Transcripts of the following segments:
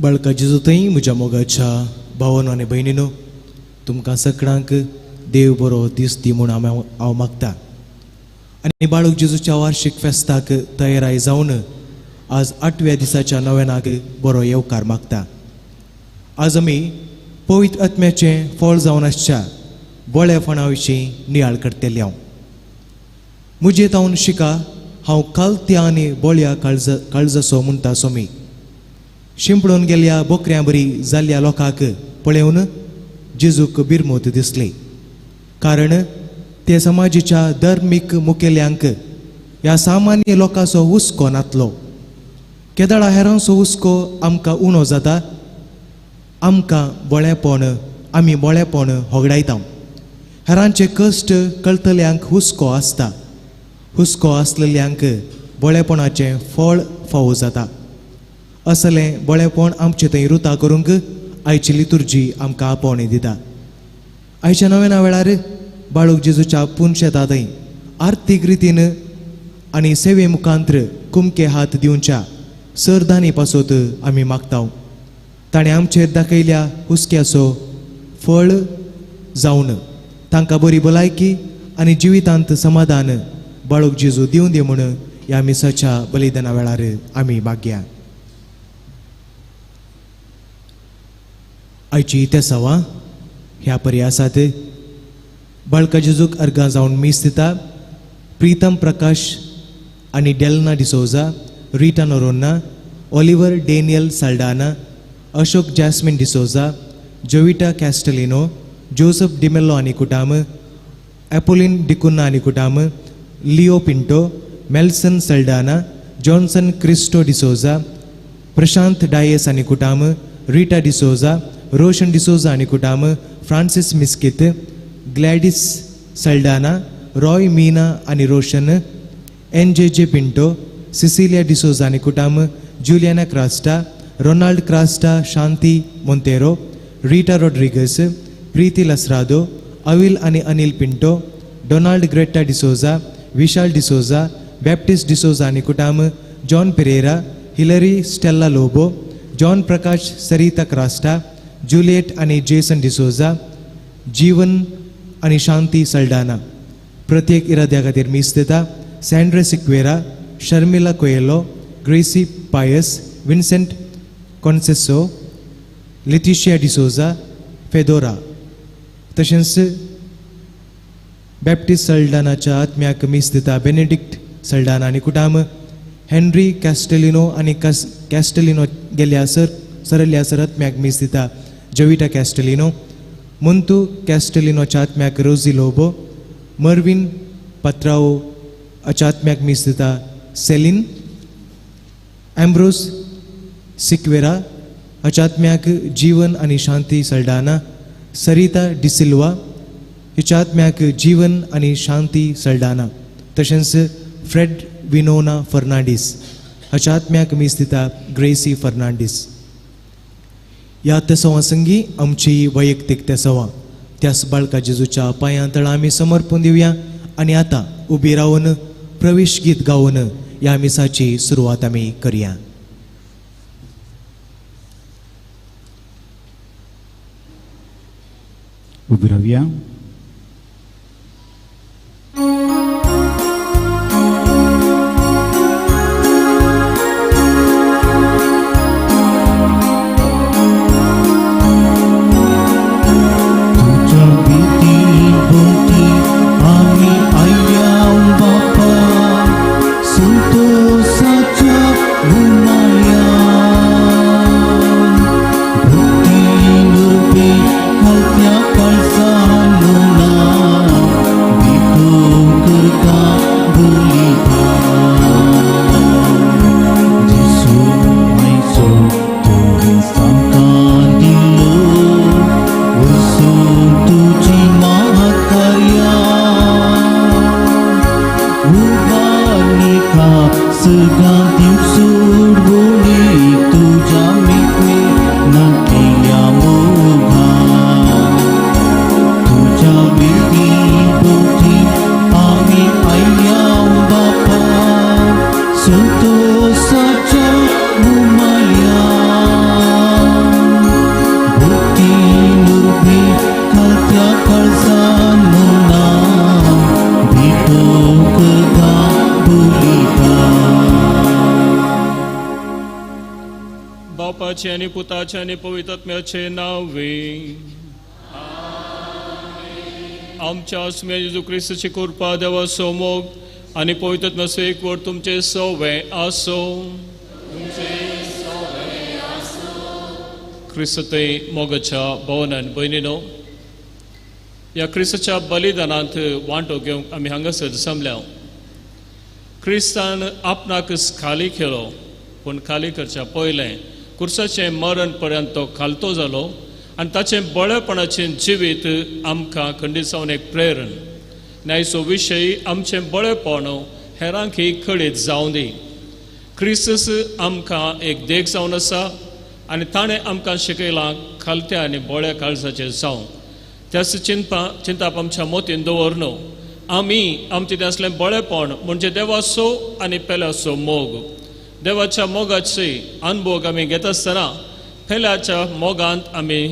बाळका जेजू म्हज्या मोगाच्या भावानो आनी भयणीनो, तुमकां सगळ्यांक देव बरो दीस दी म्हूण हांव मागता. आनी बाळक जेजूच्या वार्शीक फेस्ताक तयाराय जावन आज आठव्या दिसाच्या नव्यानाक बरो येवकार मागता. आज आमी पवित्र आत्म्याचें फळ जावन आसच्या बळेपणा विशीं नियाळ करतले. हांव म्हजे तावन शिका, हांव कालत्या आनी बळ्या काळजाचो म्हणटा सोमी. शिंपडून गेल्या बोकऱ्यां बरी जाल्ल्या लोकांक पळोवन जेजूक बिरमोत दिसली, कारण ते समाजाच्या धर्मीक मुखेल्यांक ह्या सामान्य लोकांचो हुस्को नातलो. केदळा हेरांचो हुस्को आमकां उणो जाता, आमकां बळेपण आमी बळेपण होगडायता. हेरांचे कश्ट कळटल्यांक हुस्को आसता, हुस्को आसलेल्यांक बळेपणाचें फळ फावो जाता. असलें बळेपण आमचें थंय रुता करूंक आयची लितुर्जी आमकां आपोवणी दिता. आयच्या नव्या वेळार बाळूक जेजूच्या पुनशेता थंय आर्थीक रितीन आनी सेवे मुखांत्र कुमके हात दिवच्या सरदानी पासत आमी मागता. ताणें आमचेर दाखयल्या हुस्क्याचो फळ जावन तांकां बरी भलायकी आनी जिवितांत समाधान बाळूक जेजू दिवन दी म्हूण ह्या मिसाच्या बलिदाना वेळार आमी मागया. आयची तेसांवां ह्या परी आसात. बाळका जेजूक अर्गां जावन मीस दिता प्रितम प्रकाश आनी Delna D'Souza, Rita Noronha, Oliver Daniel Saldanha, Ashok Jasmine D'Souza, Jovita Castelino, Joseph D'Mello आनी कुटाम, एपोलीन डिकुन्ना आनी कुटाम, Leo Pinto, Melson Saldanha, Johnson Christo D'Souza, Prashant Dias आनी कुटाम, रिटा डिसोजा, रोशन डिसोजा आनी कुटाम, फ्रांसीस मिस्कित, ग्लॅडीस सल्डाना, रॉय मीना आनी Roshan, N J J Pinto, Cecilia D'Souza आनी कुटाम, Juliana Crasta, Ronald Crasta, Shanti Monteiro, Rita Rodrigues, Preeti Lasrado, Avil आनी Anil Pinto, Donald Greta D'Souza, विशाल D'Souza, Baptist D'Souza आनी कुटाम, John Pereira, Hillary Stella Lobo, John Prakash Sarita Crasta, Juliet आनी Jason D'Souza, जीवन आनी शांती सल्डाना. प्रत्येक इराद्या खातीर मीस दिता Sandra Sequeira, Sharmila Coelho, Gracy Pius, Vincent Conceicao, Letitia D'Souza, Fedora. तशेंच Baptist सल्डानाच्या आत्म्याक मीस दिता Benedict Saldanha आनी कुटाम, हेनरी कॅस्टेलिनो आनी कॅस्टेलिनो गेल्या सरल्या सर आत्म्याक मीस दिता जविटा कॅस्टेलिनो, मुंतू कॅस्टेलिनोच्या आत्म्याक रोजी लोबो, मर्विन पत्राओ हाच्या आत्म्याक मीस दिता सेलीन, एम्ब्रोस सिक्वेरा हाच्या आत्म्याक जीवन आनी शांती सल्डाना, सरिता डिसिल्वा हिच्या आत्म्याक जीवन आनी शांती सल्डाना, तशेंच फ्रेड विनोना फर्नांडीस हाच्या आत्म्याक मीस दिता ग्रेसी फर्नांडीस. ह्या तेसवां संगी आमची वैयक्तीक तेसवां त्यास बाळका जेजूच्या पांयां तळा आमी समर्पून दिवया आनी आतां उबी रावन प्रवेश गीत गावन ह्या मिसाची सुरवात आमी करया. उबी रावया. Kalsa काळजान मुना दीपक दाबुलिता. बापाचे आनी पुताचे आनी पवित्र आत्म्याचे नावे आमच्या सुम्या जेजू क्रिस्ताची कृपा, देवाचो मोग आनी पवित्र आत्म्याचो एकवट तुमचे सवे आसो. क्रिस्तय मोगाच्या भवनान भयणीनो, ह्या क्रिस्ताच्या बलिदानांत वांटो घेवंक आमी हांगासर जमल्या. क्रिस्तान आपणाकच खाली केलो, पूण खाली करच्या पयलें कुर्साचें मरण पर्यंत तो खालतो जालो आनी ताचें बळेपणाचें जिवीत आमकां खंडीत जावन एक प्रेरण. न्यायचो विशय आमचें बळेपण हेरांक कळीत जावं दी. क्रिस्तस आमकां एक देख जावन आसा आनी ताणें आमकां शिकयलां खालत्या आनी बळ्या काळजाचें जावं. त्याच चिंताप आमच्या मोतीन दवर न्हू आमी आमचें तें आसलें बळेपण म्हणजे देवाचो आनी पेल्याचो मोग. देवाच्या मोगाची अनभोग आमी घेता आसतना पेल्याच्या मोगांत आमी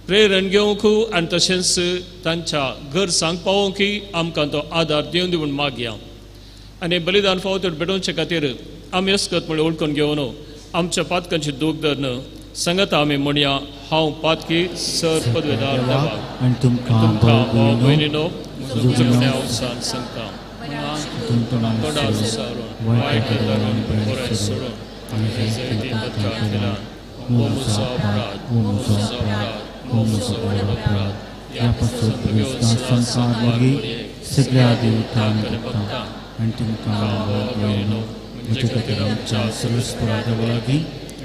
प्रेरण घेवंक आनी तशेंच तांच्या गरजांक पावोवंक आमकां तो आदार दिवन दिवन मागया. आनी बलिदान फावो तर भेटोवचे खातीर आमी अस्कत म्हळ्यार वळखून घेवन आमच्या पातकांची दूख धरून सांगता आमी म्हणया, हांव पातकी सर पदवेदार देवाक आनी तुमकां तुमकां भाव भयणीनो भयणीनो म्हजो सांगता तोंडार सारून वायट धरून बरें सोडून आनी जैती पदकां केला. हो म्हजो अपराध, हो म्हजो अपराध, हो म्हजो व्हड अपराध. ह्या पासून संसार मागीर सगळ्या देवतांक भक्तां आनी तुमकां भाव भयणीनो म्हजे खातीर आमच्या सर्वेस्परा देवा लागीं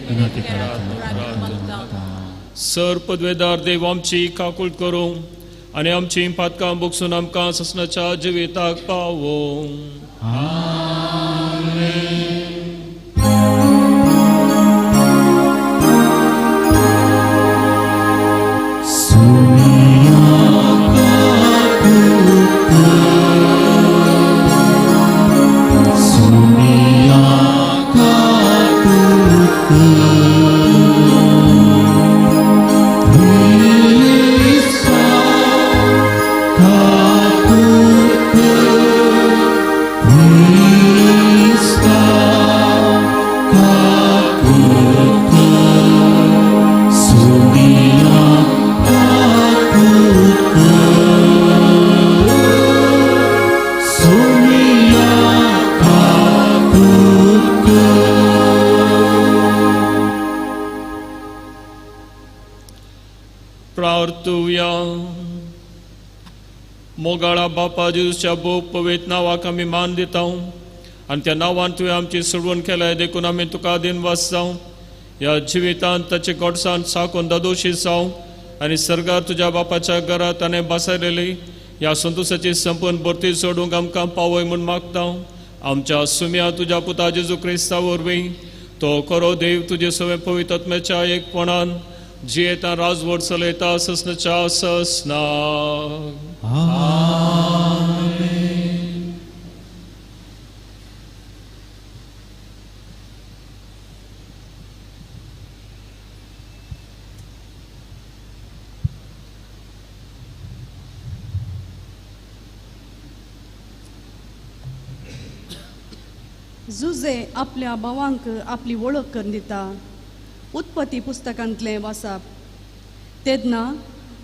विनंती करात प्रार्थना करता. सर पदवेदार देव आमची काकूळ करूं आनी आमची पातकां बोगसून आमकां ससनाच्या जिविताक पावोवं. प्रार्थुया. मोगाळा बापा जेजूच्या भोव पवित्र नांवाक आमी मान दिता आनी त्या नांवान तुवें आमची सोडवण केल्या देखून आमी तुका दिनवास जावं. ह्या जिवितांत ताचे गोडसान साकून दादोशी जावं आनी सर्गार तुज्या बापाच्या घरांत ताणें बसयलेली ह्या संतोशाची संपूर्ण भरती सोडूंक आमकां पावय म्हूण मागता. आमच्या सुम्या तुज्या पुता जेजू क्रिस्ता वरवीं तो खरो देव तुजे सवे पवित्र आत्म्याच्या एकपणान जियेता राजवट चलयता ससनाच्या ससना. जुजे आपल्या भावांक आपली वळख करून दिता. उत्पत्ती पुस्तकांतलें वाचप. तेन्ना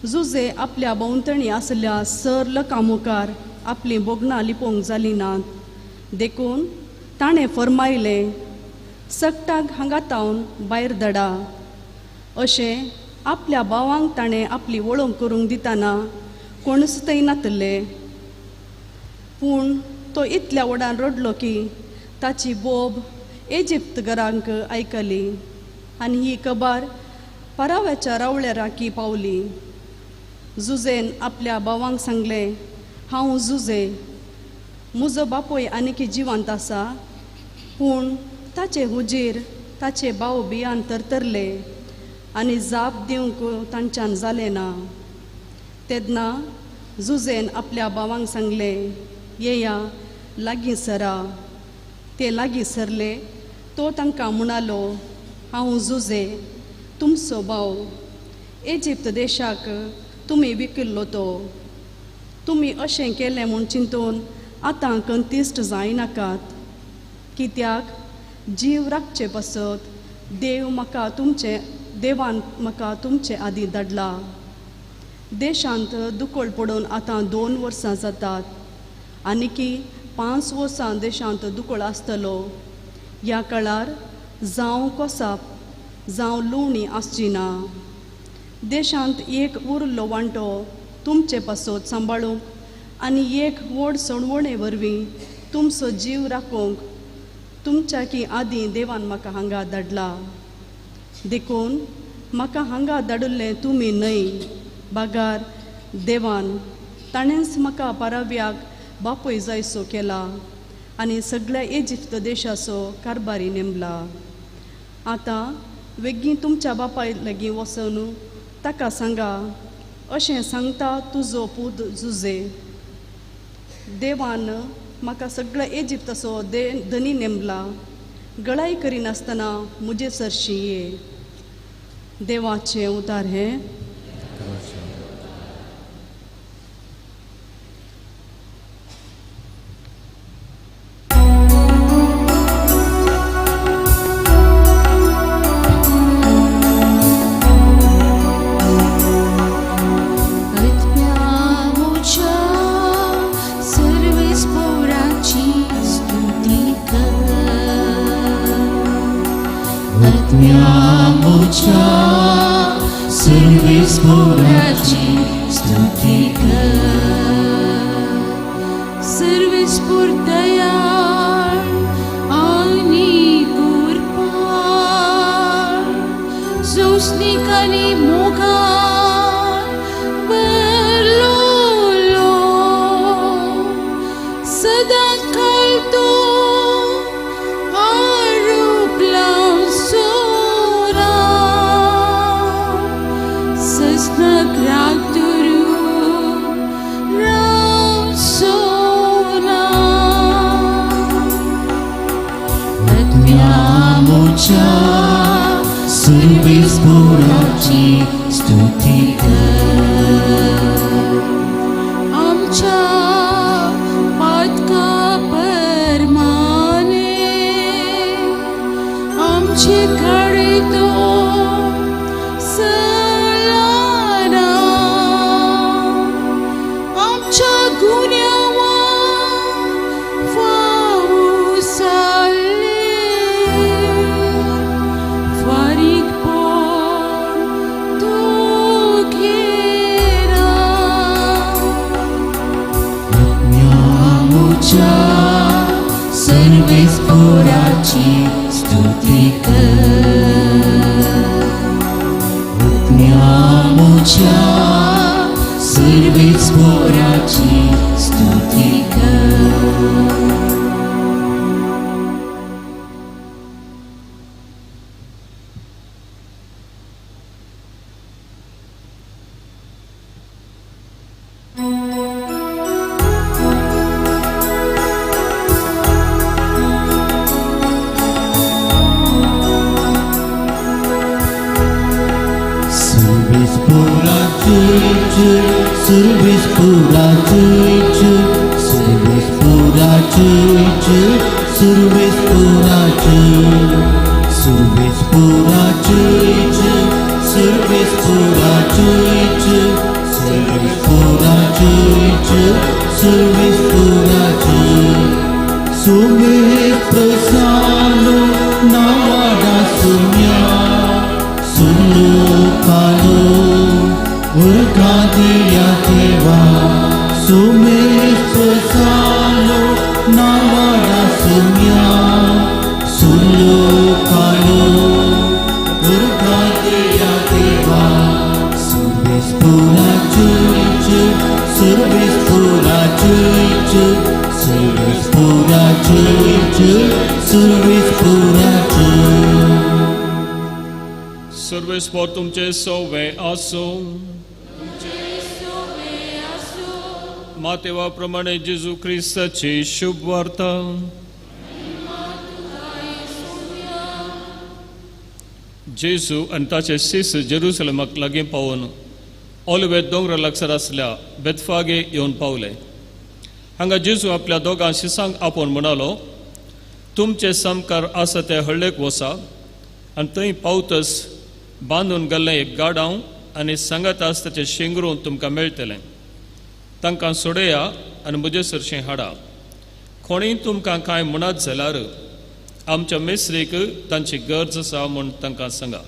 जुजे आपल्या भोंवतणी आशिल्ल्या सर लोकां मुखार आपलीं भोगणां लिपोवंक जालीं नात, देखून ताणें फर्मायलें, सगटाक हांगा तावन भायर धाडा. अशें आपल्या भावांक ताणें आपली वळख करूंक दितना कोणूच थंय नातले. पूण तो इतल्या व्हडान रडलो की ताची बोब इजिप्त घरांक आयकली आनी ही खबर पराव्याच्या रावळ्या राखी पावली. जुजेन आपल्या भावांक सांगलें, हांव जुजे, म्हजो बापूय आनीक जिवंत आसा. पूण ताचे हुजीर ताचे भाव भियान तरतरले आनी जाप दिवंक तांच्यान जालें ना. तेन्ना जुजेन आपल्या भावांक सांगलें, येया लागीं सरा. ते लागीं सरले. तो तांकां म्हणालो, हांव जुजे, तुमचो भाव. इजिप्त देशाक तुमी विकिल्लो तो. तुमी अशें केलें म्हूण चिंतून आतां कंतिश्ट जायनाकात, कित्याक जीव राखचे पासत देव म्हाका तुमचे देवान म्हाका तुमचे आदीं धाडला. देशांत दुकळ पडून आतां 2 वर्सां जातात, आनीकी 5 वर्सां देशांत दुकळ आसतलो. ह्या काळार जावं कोसाप जावं लुवणी आसची ना. देशांत एक उरलो वांटो तुमचे पासत सांबाळूंक आनी एक व्हड सणवणे वरवीं तुमचो जीव राखूंक तुमच्या की आदीं देवान म्हाका हांगा धाडला. देखून म्हाका हांगा धाडिल्लें तुमी न्हय, बागार देवान, ताणेंच म्हाका पाराव्याक बापूय जायसो केला आनी सगळ्या इजिप्त देशाचो कारभारी नेमला. आतां वेगीं तुमच्या बापाय लागीं वचून ताका सांगा, अशें सांगता तुजो पूत जुजे, देवान म्हाका सगळ्या इजिप्ताचो धनी नेमला, गळाय करिनासतना म्हजे सरशी ये. देवाचें उतार हें. सर्वेस्पोर तुमचे सोवे आसूं. मातेवा प्रमाणे जेजू क्रिस्ताची शुभ वार्ता. जेजू आनी ताचे शिष्य जेरुसलेमाक लागीं पावून ऑलिव्हेद दोंगरा लागसर आसल्या बेतफागे येवन पावले. हांगा जेजू आपल्या दोगां शिसांक आपोवन म्हणालो, तुमचे सामकार आसा ते हळ्ळेक वसा आनी थंय पावतच बांदून गेल्लें एक गाडांव आनी सांगात आसा ताचें शिंगरून तुमकां मेळटलें. तांकां सोडया आनी म्हजे सरशीं हाडा. कोणीय तुमकां कांय म्हणत जाल्यार आमच्या मेस्त्रीक तांची गरज आसा म्हूण तांकां सांगा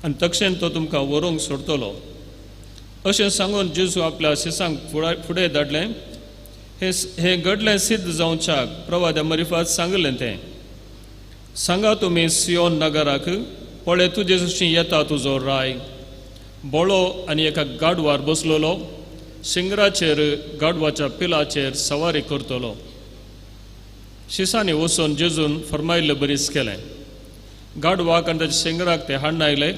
आनी तक्षेन तो तुमकां व्हरूंक सोडटलो. अशें सांगून जेजू आपल्या शिसांक फुडें धाडलें. हें घडलें सिद्ध जावच्याक प्रवाद्या मरिफात सांगलें तें, सांगा तुमी सियोन नगराक, पळय तुजे सरशीं येता तुजो राय, बोळो आनी एका गाडवार बसलेलो, शिंगराचेर गाडवाच्या पिलाचेर सवारी करतलो. शिसांनी वचून जेजून फर्मायल्ले बरीच केलें. गाडवाक आनी ताच्या शिंगराक ते हाडून आयले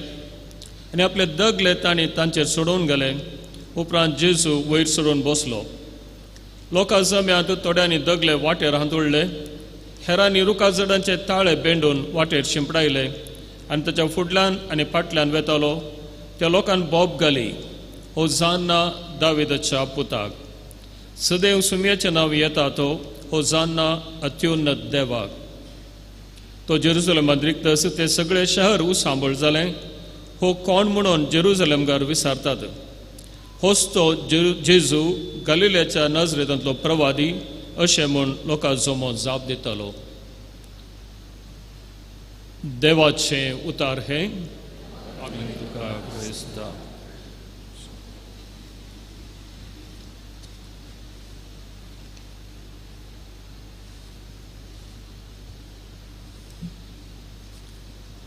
आनी आपले दगले तांणी तांचेर सोडोवन गेले. उपरांत जेजू वयर सोडून बसलो. लोकां जम्यांत थोड्यांनी दगले वाटेर हांतुळ्ळे, हेरांनी रुखा झाडांचे ताळे बेंडून वाटेर शिंपडायले आनी ताच्या फुडल्यान आनी फाटल्यान वेतालो. त्या लोकान बोब घाली, हो जान्ना दाविदाच्या पुताक, सदैव सुमयेचें नांव येता तो, हो जान्ना अत्युन्नत देवाक. तो जेरुजलेमांत रिगतस तें सगळें शहर उसांबळ जालें. हो कोण म्हणून जेरुजलेमगार विसारतात. होच तो जेजू गालिलेच्या नजरेंतलो प्रवादी अशें म्हूण लोकां जमो जाप दितालो. देवाचें उतार हें.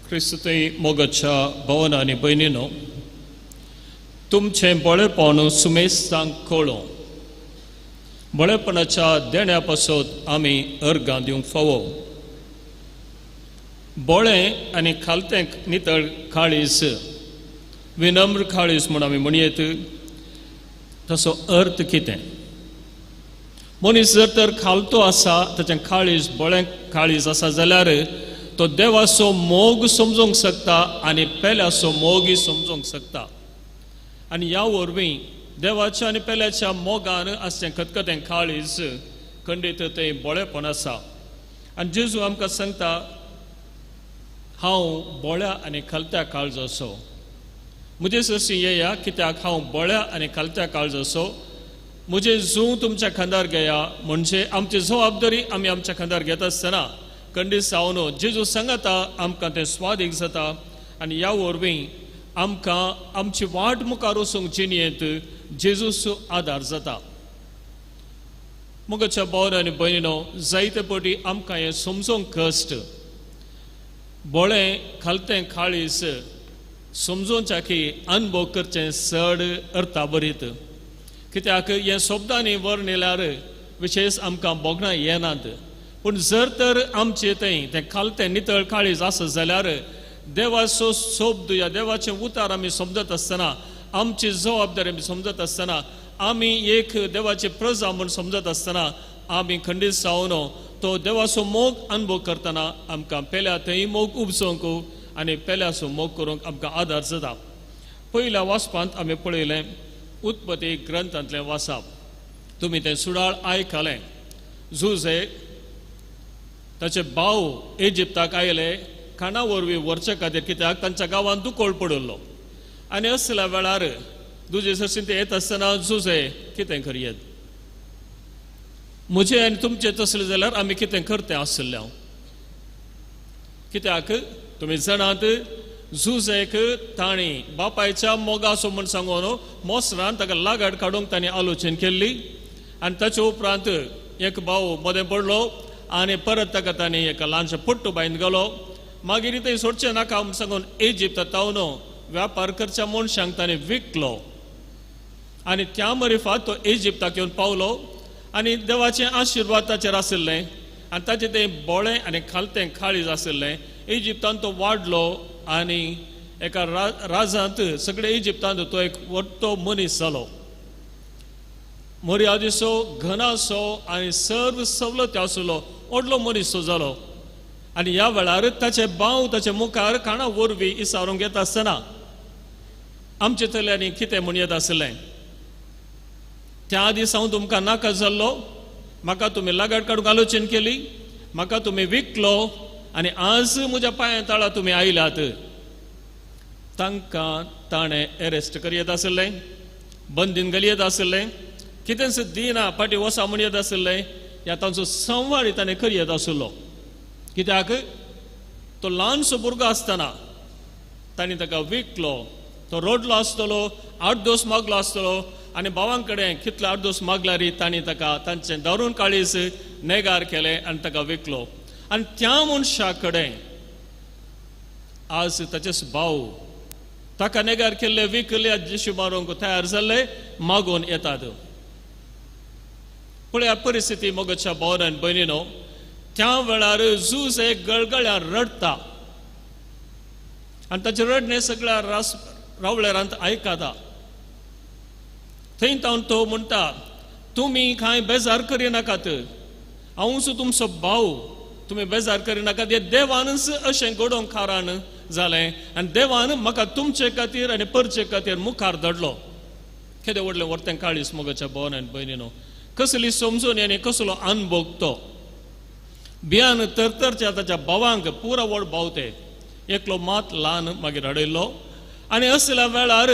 क्रिस्तय मोगाच्या भवन आनी भयणीनो, तुमचें बळेपण सुमेस्तांक कळोवं. बळेपणाच्या देण्या पासत आमी अर्गां दिवंक फावो. बळें आनी खालतें नितळ काळीज, विनम्र काळीज म्हूण आमी म्हणयेत, तसो अर्थ कितें? मनीस जर तर खालतो आसा, ताचें काळीज बळें काळीज आसा जाल्यार तो देवाचो मोग समजूंक शकता आनी पेल्याचो मोगय समजूंक शकता. आनी ह्या वरवीं देवाच्या आनी पेल्याच्या मोगान आसचें खतखतें काळीज खंडीत तें बळेपण आसा. आनी जेजू आमकां सांगता, हांव बोळ्या आनी खालत्या काळजाचो, म्हजे सरशीं येया कित्याक हांव बोळ्या आनी खालत्या काळजाचो. म्हजें जूं तुमच्या खांदार घेया, म्हणजे आमची जबाबदारी आमी आमच्या खांदार घेता आसतना खंडीत जावन जेजू सांगता आमकां तें स्वादीक जाता. आनी ह्या वरवीं आमकां आमची वाट मुखार वचूंक जिणेंत जेजूचो आदार जाता. मोगाच्या भाव आनी भयणीनो, जायते पटी आमकां हें समजूंक कश्ट. बोळें खालतें काळीज समजोवच्याकी अनुभव करचें चड अर्थाभरीत, कित्याक हें शब्दांनी वर्णिल्यार विशेश आमकां भोगणां येनात. पूण जर तर आमचें थंय तें खालतें नितळ काळीज आसत जाल्यार देवाचो शब्द या देवाचें उतार आमी समजत आसतना, आमची जबाबदारी आमी समजत आसतना, आमी एक देवाची प्रजा म्हूण समजत आसतना, आमी खंडीत जावन तो देवाचो मोग अनुभव करतना आमकां पेल्या थंय मोग उपजोवंक आनी पेल्याचो मोग करूंक आमकां आदार जाता. पयल्या वाचपांत आमी पळयलें उत्पत्ती ग्रंथांतलें वाचप, तुमी तें सुडाळ आयकलें. जुजे ताचे भाव इजिप्ताक आयले खाणा वरवीं व्हरचे खातीर, कित्याक तांच्या गांवांत दुकळ पडिल्लो. आनी असल्या वेळार दुजे सरशीं ते येत आसतना जुजे कितें करयेत, म्हजें आनी तुमचें तसलें जाल्यार आमी कितें करतें आशिल्लें हांव, कित्याक तुमी जाणात जुजेक तांणी बापायच्या मोगाचो म्हूण सांगून मोसरान ताका लागड काडूंक तांणी आलोचन केल्ली. आनी ताचे उपरांत एक भाव मदें पडलो आनी परत ताका तांणी एका ल्हानशा पट्टू बांयंत गेलो. मागीर थंय सोडचें नाका म्हूण सांगून इजिप्ता तावन व्यापार करच्या मनशांक ताणें विकलो. आनी त्या मरिफात तो इजिप्ताक येवन पावलो आनी देवाचें आशिर्वाद ताचेर आशिल्लें आनी ताचें तें बोळें आनी खालतें काळीज आशिल्लें. इजिप्तान तो वाडलो आनी एका राजांत सगळे इजिप्तांत तो एक व्हडलो मनीस जालो. मर्यादेचो, घनाचो आनी सर्व सवलती आशिल्लो व्हडलो मनीस तो जालो. आनी ह्या वेळार ताचे भाव ताचे मुखार खाणा वरवीं इसारूंक येता आसतना आमचे तल्यांनी कितें म्हणयत आसलें, त्या दीस हांव तुमकां नाका जाल्लो, म्हाका तुमी लगाड काडूंक आलोचन केली, म्हाका तुमी विकलो आनी आज म्हज्या पांया तळा तुमी आयल्यात. तांकां ताणें एरेस्ट करयत आसलें, बंदीन घालयत आसलें, कितेंच दिना फाटीं वसा म्हणयत आसलें, ह्या तांचो संवाद ताणें करयत आसलो. कित्याक तो ल्हानसो भुरगो आसतना तांणी ताका विकलो, तो रडलो आसतलो, आठ दोस मागलो आसतलो आनी भावां कडेन कितलो आठ दोस मागल्यार तांणी ताका तांचें दारून काळीज नेगार केलें आनी ताका विकलो. आनी त्या मनशा कडेन आज ताचेच भाव ताका नेगार केल्ले, विकले, जेशू मारूंक तयार जाल्ले मागून येतात. पळया परिस्थिती मोगाच्या भावान आनी भयणीनो, त्या वेळार झूज एक गळगळ्यार रडटा आनी ताचें रडणें सगळ्या रास रावळेरांत आयकता. थंय तावन तो म्हणटा, तुमी कांय बेजार करिनाकात, हांवूच तुमचो भाव, तुमी बेजार करिनाकात, हें देवानच अशें घडोवंक कारण जालें आनी देवान म्हाका तुमचे खातीर आनी परचे खातीर मुखार धाडलो. केदें व्हडलें व्हरतें काळीज मोगाच्या भावान आनी भयणीनो, कसली समजून आनी कसलो अनभोग तो. भियान तरतरच्या ताच्या भावांक, पुरा व्हड भाव ते, एकलो मात ल्हान मागीर हाडयल्लो आनी असल्या वेळार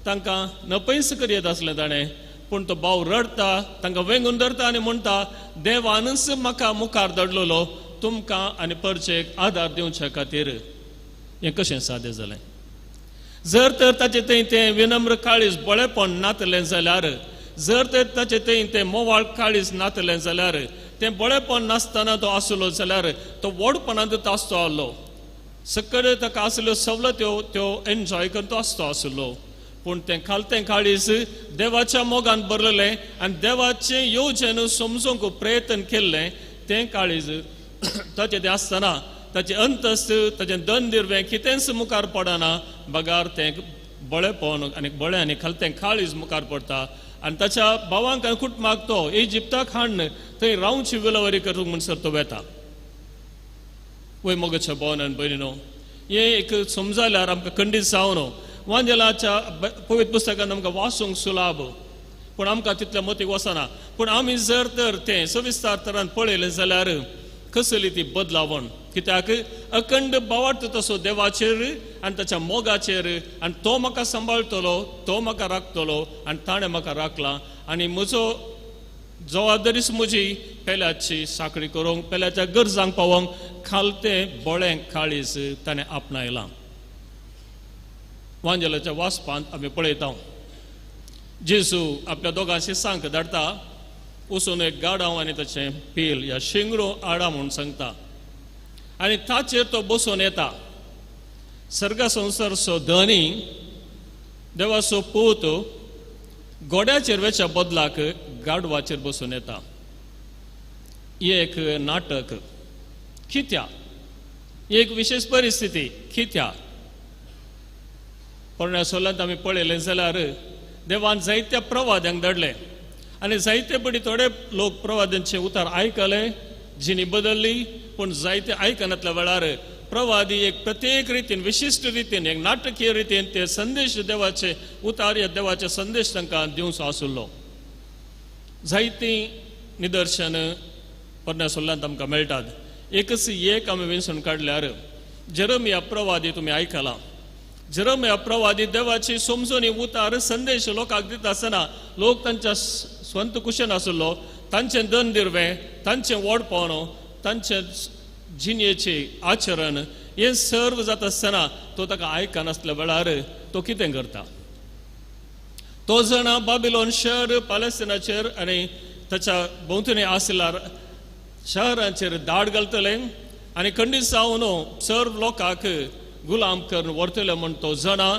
तांकां नपयस करयत आसलें ताणें. पूण तो भाव रडटा, तांकां वेंगून धरता आनी म्हणटा, देवानच म्हाका मुखार धाडलेलो तुमकां आनी परचेक आदार दिवचे खातीर. हें कशें सादें जालें? जर तर ताचें थंय तें विनम्र काळीज बळेपण नातलें जाल्यार, जर तर ताचें थंय तें मोवाळ काळीज नातलें जाल्यार, तें बळेपण नासतना तो आसलो जाल्यार तो व्हडपणांत आसतो आसलो, सकयल ताका आसल्यो सवलत्यो त्यो एन्जॉय करून तो आसतो आसलो. पूण तें खालतें काळीज देवाच्या मोगान भरलेलें आनी देवाचें येवजण समजूंक प्रयत्न केल्लें तें काळीज ताचें तें आसतना ताचें अंतस्त, ताचें दंदिरवें कितेंच मुखार पडना, बगार तें बळेपण आनी बळें आनी खालतें काळीज मुखार पडटा. आनी ताच्या भावांक आनी कुटुंबाक तो इजिप्ताक हाडून थंय रावची विलवरी करूंक म्हणसर तो वेता. वय मोगाच्या भावान आनी भयणीनो, हें एक समजाल्यार आमकां खंडीत जावन वांजेलाच्या पवित्र पुस्तकान आमकां वाचूंक सुलाभ, पूण आमकां तितल्या मतीक वचना. पूण आमी जर तर तें सविस्तार तरान पळयलें जाल्यार कसली ती बदलावण, कित्याक अखंड भावार्थ तसो देवाचेर आनी ताच्या मोगाचेर आनी तो म्हाका सांबाळटलो, तो म्हाका राखतलो आनी ताणें म्हाका राखला आनी म्हजो जबाबदारीच म्हजी पेल्याची साकरी करूंक, पेल्याच्या गरजांक पावोवंक खालतें बळें काळीज ताणें आपणायलां. वांजेलाच्या वाचपांत आमी पळयता, जेजू आपल्या दोगांशी सांक धाडटा, वचून एक गाडांव आनी ताचें पील ह्या शिंगरो आडा म्हूण सांगता आनी ताचेर तो बसून येता. सर्गा संवसारचो धनी, देवाचो पूत घोड्याचेर वेच्या बदलाक गाडवाचेर बसून येता. एक नाटक कित्या, एक विशेष परिस्थिती कित्या. पोरण्या सोलांत आमी पळयलें जाल्यार देवान जायत्या प्रवाद्यांक धाडले आनी जायते पडी थोडे लोक प्रवाद्यांचे उतार आयकले, जिणी बदलली. पूण जायते आयकनातल्या वेळार प्रवादी एक प्रत्येक रितीन, विशिश्ट रितीन, एक नाटकीय रितीन ते संदेश देवाचे उतार या देवाचे संदेश तांकां दिवचो आशिल्लो. जायतीं निदर्शन पोरण्या सोल्यांत आमकां मेळटात. एकच एक आमी विंचून काडल्यार जेरमिया प्रवादी तुमी आयकला. जेरमिया प्रवादी देवाची समजून उतार संदेश लोकांक दिता आसतना लोक तांच्या स्वंत कुशन आशिल्लो, तांचें दंदिरवें, तांचें व्हडपण, तांचें जिणेचें आचरण हें सर्व जाता आसतना तो ताका आयकनासल्या वेळार तो कितें करता, तो जाणा बाबिलोन शहर पालेस्तिनाचेर आनी ताच्या भोंवतणी आशिल्ल्या शहरांचेर दाड घालतले आनी खंडीत जावन सर्व लोकांक गुलाम करून व्हरतले म्हूण तो जाणा.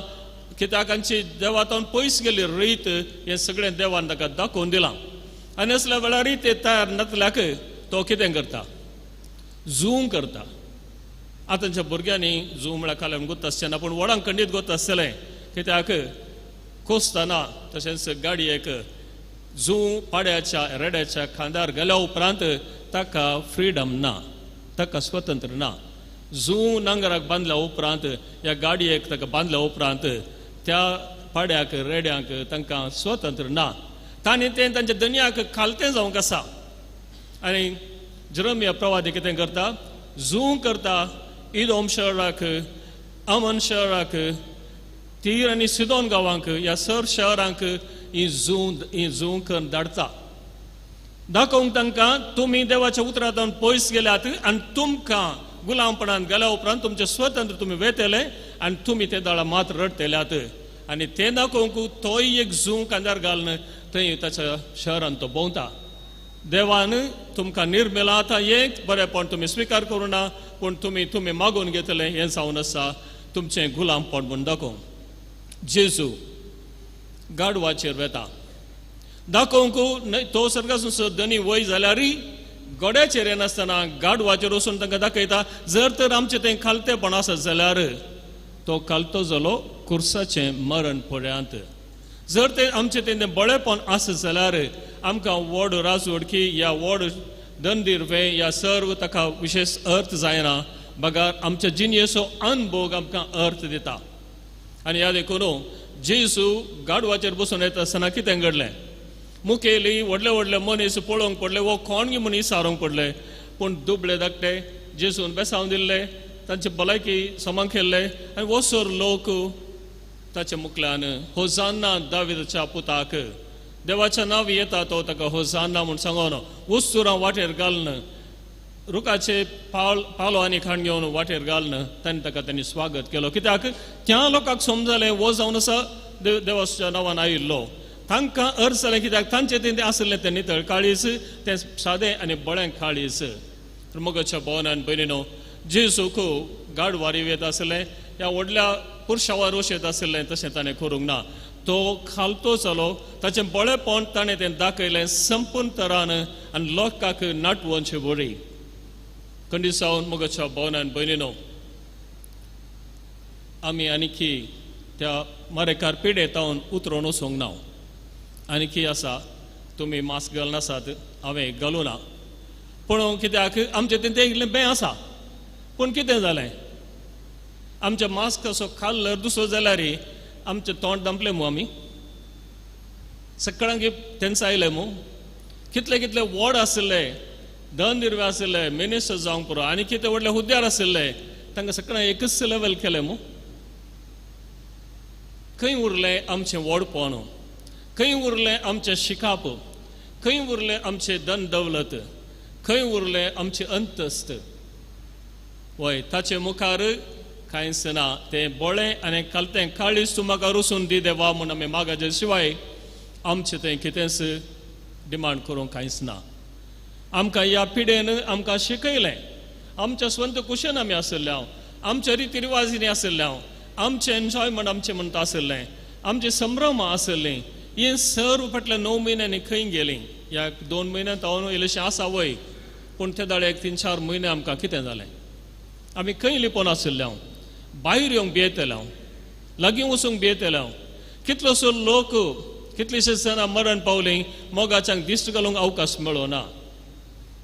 कित्याक तांची देवातून पयस गेल्ली रीत हें सगळें देवान ताका दाखोवन दिलां आनी असल्या वेळारय ते तयार नातल्याक तो कितें करता, जूम करता. आतांच्या भुरग्यांनी जूम म्हळ्यार काल्यान गोत आसचें ना, पूण व्हडांक खंडीत गोत आसतलें. कित्याक कोसतना तशेंच गाडयेक जूं पाड्याच्या रेड्याच्या खांदार गेल्या उपरांत ताका फ्रिडम ना, ताका स्वतंत्र ना. जूं नांगराक बांदल्या उपरांत ह्या गाडयेक ताका बांदल्या उपरांत त्या पाड्याक रेड्यांक तांकां स्वतंत्र ना, तांणी तें तांच्या दनयाक खालतें जावंक आसा. आनी जेरमिया प्रवादी कितें करता, जूं करता इदोम शहराक, अमन शहराक, तीर आनी सिदोन गांवांक, ह्या सर शहरांक ही जूं करून धाडटा, दाखोवंक तांकां तुमी देवाच्या उतरांतल्यान पयस गेल्यात आनी तुमकां गुलामपणान गेल्या उपरांत तुमचें स्वतंत्र तुमी वेतले आनी तुमी ते दाळा मात रडटल्यात. आनी तें दाखोवंक तोय एक जूं कांद्यार घालून थंय ताच्या शहरान तो भोंवता. देवान तुमकां निर्मेला आतां एक बरेंपण तुमी स्विकार करूं ना, पूण तुमी तुमी मागून घेतले हें जावन आसा तुमचें गुलामपण म्हूण दाखोवंक. जेजू गाडवाचेर वेता दाखोवंक तो सर्गासून धनी वय जाल्यारय गोड्याचेर येनासतना गाडवाचेर वचून तांकां दाखयता, जर तर आमचें तें खालतेपण आसत जाल्यार तो खालतो जालो कुर्साचें मरण पर्यंत. जर तें आमचें तें बळेपण आसत जाल्यार आमकां व्हड राजवडकी या व्हड दंदिरवे या सर्व ताका विशेश अर्थ जायना, बगर आमच्या जिणेचो अनभोग आमकां अर्थ दिता. आनी ह्या देखून जेजू गाडवाचेर बसून येता आसतना कितें घडलें, मुखेली व्हडले व्हडले मनीस पळोवंक पडले, वो कोण म्हूण विचारूंक पडले, पूण दुबळे धाकटे जेजून बेसावन दिल्ले, तांची भलायकी समान केल्ले आनी वसर लोक ताच्या मुखल्यान होजान्ना दाविदाच्या पुताक, देवाच्या नांव येता तो ताका होजान्ना म्हूण सांगून वस्तुरां वाटेर घालून रुखाचे पालो आनी खाण घेवन वाटेर घालून तांणी ताका तांणी स्वागत केलो. कित्याक त्या लोकांक समजलें वो जावन आसा देवाच्या नांवान आयिल्लो. तांकां अर्थ जालें कित्याक तांचें तें आसलें तें नितळ काळीज, तें सादें आनी बळें काळीज. तर मोगाच्या भोवनान भयणीनो, जेजूक गाडवारी येत आसलें ह्या व्हडल्या पुरशावार वशेत आसलें तशें ताणें करूंक ना, तो खालतो जालो, ताचें बळेपण ताणें तें दाखयलें संपूर्ण तरान आनी लोकांक नाटवनचे बरी कंडिसावन. मोगाच्या भोवनान भयणीनो, आमी आनीकी त्या मारेकार पिडेतावन उतरोन वचूंक ना. आनीकी आसा तुमी मास्क घालनासात, हांवें घालूं ना, पूण कित्याक आमचें तें इल्लें बें आसा. पूण कितें जालें, आमच्या मास्क असो खाल्लर दुसरो जाल्यार आमचें तोंड दामलें मू, आमी सगळ्यांक तेंच आयलें मू. कितले कितले वॉर्ड आशिल्ले, धन दिरवे आशिल्ले, मिनिस्टर जावंक पुरो आनी कितें व्हडले हुद्द्यार आशिल्ले, तांकां सगळ्यांक एकच लेवल केलें मू. खंय उरलें आमचें व्हडपण, खंय उरलें आमचें शिकाप, खंय उरलें आमचें धन दौलत, खंय उरलें आमचें अंतस्त? वय ताचे मुखार कांयच ना. तें बोळें आनी खालतें काळीज तूं म्हाका रुसून दी देवा म्हूण आमी मागाचे शिवाय आमचें तें कितेंच डिमांड करूंक कांयच ना. आमकां ह्या पिडेन आमकां शिकयलें, आमच्या स्वंत कुशेन आमी आशिल्ले हांव, आमच्या रिती रिवाजींनी आशिल्ले हांव, आमचें एन्जॉयमेंट आमचें म्हणटा आशिल्लें, आमचे संभ्रम आशिल्लीं. ही सर्व फाटल्या 9 म्हयन्यांनी खंय गेलीं? ह्या 2 म्हयन्यांत हांव इल्लेशें आसा वय, पूण ते दाळे 1 3 4 म्हयने आमकां कितें जालें? आमी खंय लिपोवन आशिल्ले हांव, भायर येवंक भियेतले हांव, लागीं वचूंक भियेतले हांव. कितलोसो लोक, कितलेशे जाणां मरण पावलीं, मोगाच्यांक दिश्ट घालूंक अवकाश मेळो ना.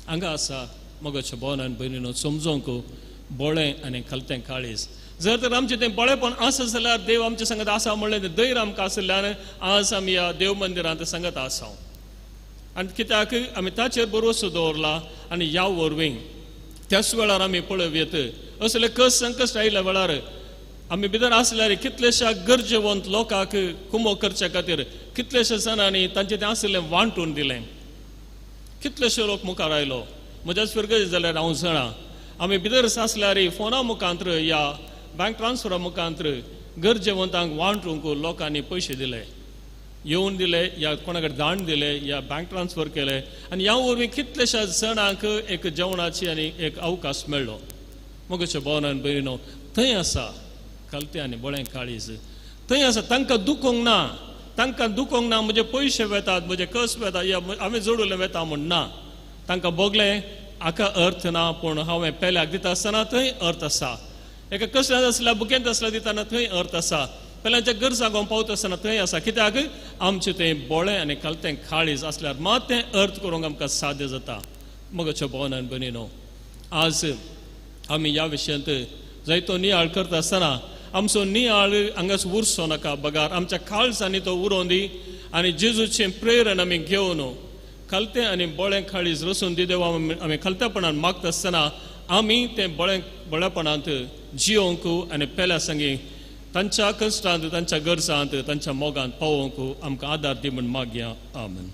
हांगा आसा मोगाच्या भोवनान भयणीनो समजोंक बोळें आनी खालतें काळीज. जर तर आमचें तें बळेपण आसा जाल्यार देव आमचे सांगत आसा म्हणलें तें धैर्य आमकां आशिल्ल्यान आज आमी ह्या देव मंदिरांत सांगत आसा. आनी कित्याक आमी ताचेर भरवसो दवरला आनी ह्या वरवीं त्याच वेळार आमी पळोवयेत असले कस संकश्ट आयिल्ल्या वेळार आमी भितर आसल्यार कितलेश्या गरजेवंत लोकांक कुमो करच्या खातीर कितलेश्या जाणांनी तांचें तें आशिल्लें वांटून दिलें. कितलेशे लोक मुखार आयलो. म्हज्याच फिरगज जाल्यार हांव जाणा आमी भितर आसल्यार फोना मुखांत्र या बँक ट्रान्सफरा मुखांत्र गरजेवंतांक वांटूंक लोकांनी पयशे दिले, येवन दिले या कोणा कडेन दान दिले या बँक ट्रान्सफर केले आनी ह्या वरवीं कितलेश्या जाणांक एक जेवणाची आनी एक अवकाश मेळ्ळो. मोगाच्या भोवनान भयणीनो, थंय आसा खालतें आनी बळें काळीज, थंय आसा तांकां दुखोंक ना, तांकां दुखोंक ना म्हजे पयशे वेतात, म्हजे कस वेतात या हांवें जोडून वेता म्हूण ना. तांकां भोगलें हाका अर्थ ना, पूण हांवें पेल्याक दिता आसतना थंय अर्थ आसा. एका कसल्यान आसल्या बुकेंत आसल्या दितना थंय अर्थ आसा. पेल्यांच्या गरजांक हांव पावता आसतना थंय आसा. कित्याक आमचें तें बोळें आनी खालतें काळीज आसल्यार मात तें अर्थ करूंक आमकां साध्य जाता. मोगाच्या भोवनान भयणीनो, आज आमी ह्या विशयांत जायतो नियाळ करता आसतना आमचो नियाळ हांगाच उरचो नाका बगार आमच्या काळजांनी तो उरोवन दी आनी जेजूचें प्रेरण आमी घेवन खालतें आनी बळें काळीज रसून दी देवा. आमी खालतेपणान मागता आसतना आमी तें बळें बळेपणांत जियोंक आनी पेल्या संगी तांच्या कश्टांत तांच्या गरजांत तांच्या मोगांत पावोवंक आमकां आदार दी म्हूण मागया. आमेन.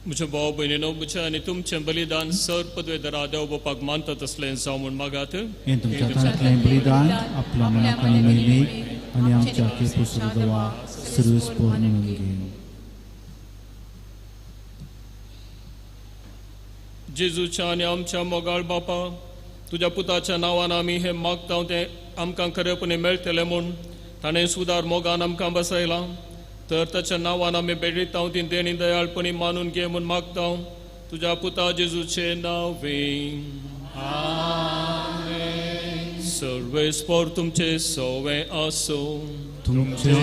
म्हज्या भाव भयणीनो, म्हजें आनी तुमचें बलिदान सर पदवेदारा देव बापाक मानता तसलें जावं म्हूण मागात. हें तुमच्या हातांतलें बलिदान आपल्या मनाक आनी महिमेक आनी आमच्या देवा सर्वेस्पोर म्हणून घेवन. जेजूच्या आनी आमच्या मोगाळ बापा, तुज्या पुताच्या नांवान आमी हें मागता तें आमकां खरेपणी मेळटलें म्हूण ताणें सुदार मोगान आमकां बसयलां. तर ताच्या नांवान आमी भेटयता ती देणी दयाळपणी मानून घे म्हूण मागता तुज्या पुता जेजूचे नांवे. आमेन. सर्वेस्पोर तुमचे सोवे आसूं. तुमचे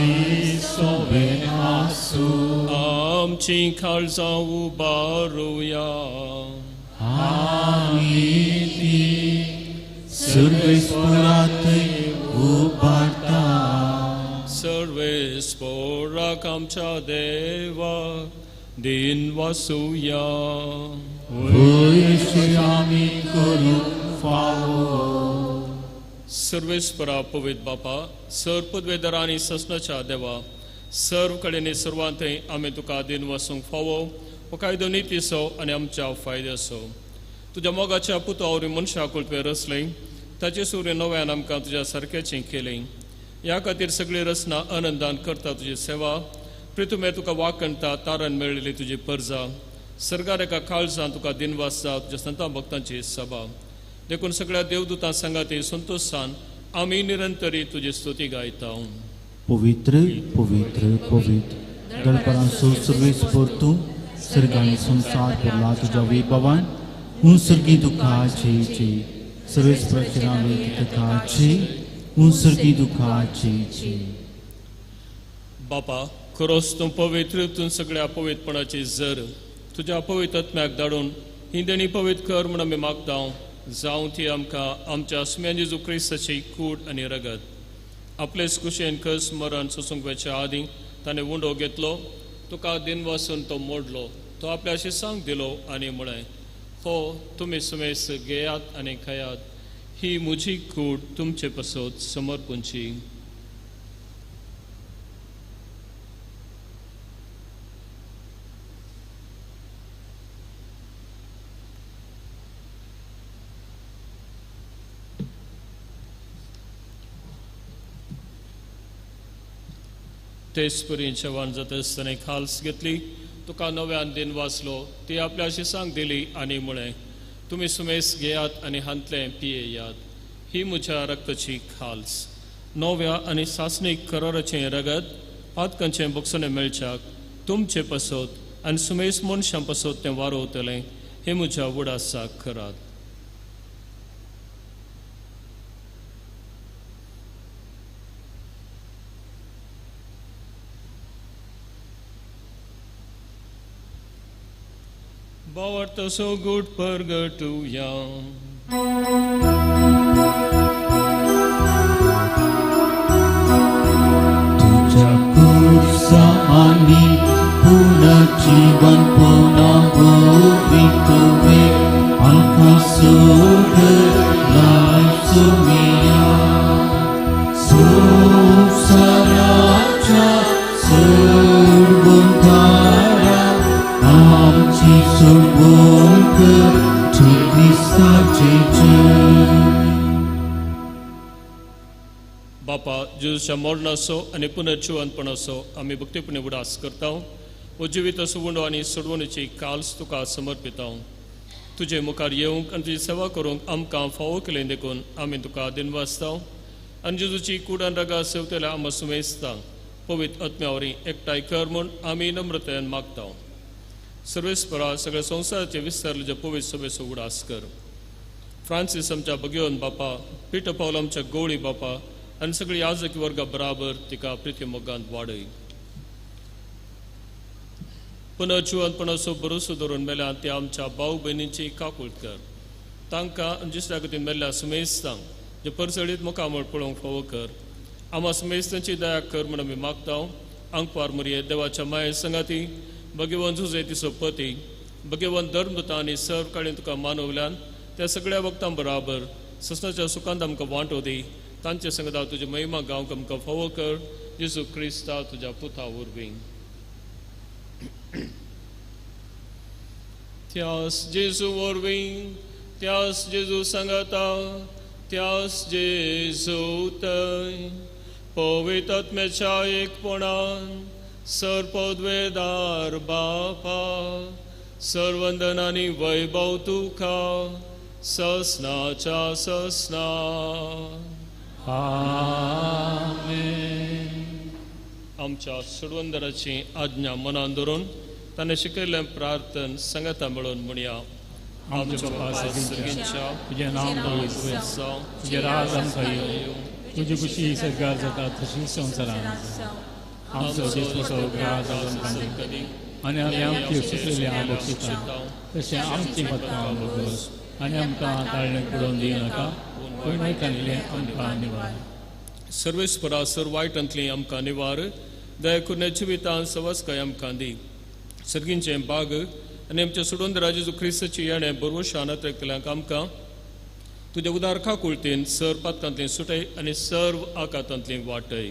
सोवे आसूं. आमची काळजां उबारुया. आमी ती सर्वेस्पोरात उबारता. सर्वेस्पोराक आमच्या देवा दिन वासुया. वयशी आमी करूंक फावो. सर्वेस्परा पवित्र बापा, सर पदवेदारा आनी ससनाच्या देवा, सर्व कडेन सर्वांतय आमी तुका दिन वासूंक फावो. हो कायदो नितीचो आनी आमच्या फायद्याचो. तुज्या मोगाच्या पुता वरवीं मनशाक तुवें रचलें, ताचे सुरी नव्यान आमकां तुज्या सारकेचें केलें. ह्या खातीर सगळी रचना आनंदान करता तुजी सेवा. प्रितुमे तुका वाकणता तारण मेळिल्ली तुजी परजा. सर्गार एका काळजान तुका दिनवास जा तुज्या संता भक्तांची सभा. देखून सगळ्या देवदूतां सांगाती संतोशान आमी निरंतरी तुजी स्तुती गायता. पवित्र पवित्र पवित्र दळपरांचो सर्वेस्पोर तूं सर्ग आनी संवसार भरला तुज्या वैभवान. उं सर्गी तुका जय जय. सर्वेस्पराचे नांवे तुका जय. उं सर्गी तुका जय जय. बापा, खरोच तूं पवित्र, तूं सगळ्या पवित्रपणाची जर. तुज्या पवित्र आत्म्याक धाडून ही देणी पवित्र कर म्हूण आमी मागता. जावं ती आमकां आमच्या आसम्यान जेजू क्रिस्ताची कूड आनी रगत. आपलेच कुशेन कस मरण सोसूंक वचच्या आदीं ताणें उंडो घेतलो, तुका दिनवासून तो मोडलो, तो आपल्या शिसांक दिलो आनी म्हळें, हो तुमी सुमेस घेयात आनी खायात, ही म्हजी कूड तुमचे पासत समर्पूंची. तेच परी जेवण जाता आसतना खाल्स घेतली, तुका नव्यान दिन वाचलो, ती आपल्या शिसांक दिली आनी म्हळें, तुमी सुमेस घेयात आनी हांतलें पियेयात, ही म्हज्या रक्ताची खाल्स, नव्या आनी सासणीक कराराचें रगत, पातकांचें बक्षणें मेळच्याक तुमचे पासत आनी सुमेस मनशां पासत तें वारोवतलें. हे म्हज्या उडासाक करात. भावार्थ सोगूट परगटुया. तुझ्या कुर्सा आनी पुनर्जीवन पुन्हा तुवे आमकां सोडलाय सुमिया. संवसाराच्या सोडवणदारा आमची सोडवण कर क्रिस्ताचे जय. बापा, जेजूच्या मरणाचो आनी पुनर्जिवंतपणाचो आमी भक्तीपणी उडास करता. हो जिवीत सुवंडो आनी सोडवणीची काल्स तुका समर्पिता. तुजे मुखार येवंक आनी तुजी सेवा करूंक आमकां फावो केलें देखून आमी तुका दिनवासता. आनी जेजूची कुडान रगा सेवतेल्या आमकां सुमेजता पवित्र आत्म्या वरवीं एकठांय कर म्हूण आमी नम्रतायेन मागता. सर्वेस्परा सगळ्या संवसाराचे विस्तारले पवित्र सभेचो उडास कर. फ्रांसीस आमच्या भगेवन बापा, पिटर पावल आमच्या गवळी बापा आनी सगळी याजकी वर्गा बराबर तिका प्रिती मोगांत वाडय. पुनर्जिवंतपणाचो भरोसो धरून मेल्या ते आमच्या भाव भयणींची काकूळट कर. तांकां जिसल्या खातीर मेल्ल्या सुमेस्तांक जे परसळीत मुखामळ पळोवंक फावो कर. आमा सुमेस्तांची दया कर म्हूण आमी मागता. आंकवार मुरये देवाच्या माये संगाती भगेवन जुजे तिचो पती भगेवन धर्मदूतां आनी सर्व काळीन तुका मानवल्यान त्या सगळ्या वक्तां बराबर ससनाच्या सुखांत आमकां वांटो दी. तांचे संगता तुजी महिमा गावंक आमकां फावो कर. जेजू क्रिस्ता तुज्या पुता वरवीं. त्यास जेजू वरवीं, त्यास जेजू सांगाता, त्यास जेजू तय पवित्र आत्म्याच्या एकपणान सर्वपदवेदार बापा सर्वंदन आनी वैभव तुका ससनाच्या ससना. आमेन. आमच्या सोडवंदराची आज्ञा मनान धरून ताणें शिकयल्लें प्रार्थन सांगाता मेळून म्हणया. आमच्या बापा सर्गींच्या, तुजें नांव पवित्र जावं, तुजें राज आमकां येवं, तुजी खुशी सरकार जाता तशी संवसारांत जावं. आमचो दिसपसो ग्रास आमकां दी आनी आमी आमची सुकलेली हांव बक्षिता तशें आमची मतां बगस आनी आमकां ताळणें पडोवन दिनाका, पूण वयतांतलें आमकां निवार. सर्वेस्परा सर वायटांतली आमकां निवार. दया करून जिवितान सवस्काय आमकां दी. सर्गींचें बाग आनी आमच्या सोडून जेजू क्रिस्ताची येणें बरवशान अत्रेकल्यांक आमकां तुज्या उदार काकुळतीन सर पातकांतली सुटय आनी सर्व आकातांतली वाटय.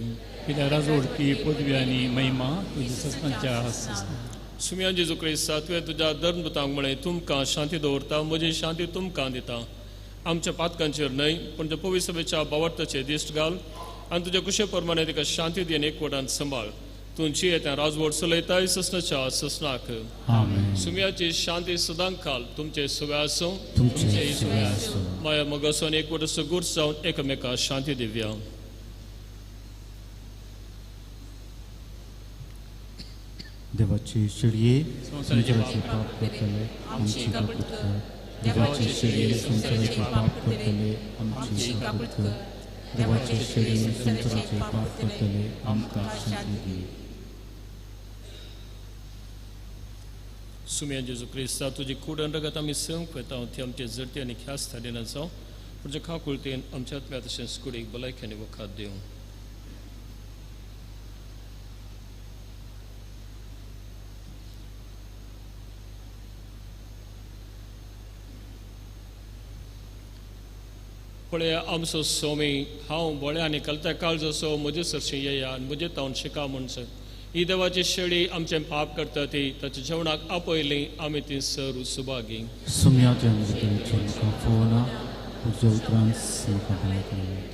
कित्याक राजवडकी पदवी आनी महिमा तुजी ससनाच्या ससना. सुम्या जेजू क्रिस्ता, तुवें तुज्या धर्मदूतांक म्हळें, तुमकां शांती दवरता, म्हजी शांती तुमकां दिता. आमच्या पातकांचेर न्हय पूण तुज्या पवित्र सभेच्या भावार्थाचेर दिश्ट घाल आनी तुज्या कुशे प्रमाणे तिका शांती दी आनी एकवटान सांबाळ. तूं जिये त्या राजवट चलयताय ससनाच्या ससनाक. आमेन. सुम्याची शांती सदां काल तुमचे सुवे आसूं, तुमचे सुवे आसूं. माया मोगासून एकवटाचो गुर्स जावन एकामेका शांती दिवया. देवाची शेळये संवसाराचे पाप करतले आमची काकूट कर. देवाची शेळये संवसाराचे पाप करतले आमची काकूट कर. देवाची शेळये संवसाराचे पाप करतले आमकां शांती दी. सुम्या जेजू क्रिस्ता, तुजी कूड आनी रगत आमी संक वेता ती आमचे जडती आनी ख्यास्त थारिना जावं, तुज्या काकुळतीन आमच्या आत्म्या तशेंच कुडीक भलायकी आनी वखद दिवं. पळया आमचो सोमी, हांव बळ्या आनी कलत्या काळजाचो म्हजे सरशी येया आनी म्हजे तावन शिका म्हणचे. ही देवाची शेळी आमचें पाप करता ती ताच्या जेवणाक आपयली आमी ती सर सुभागी. सुम्या म्हाका फोना तुज्या उतरान म्हाका भलायकी मेळटली.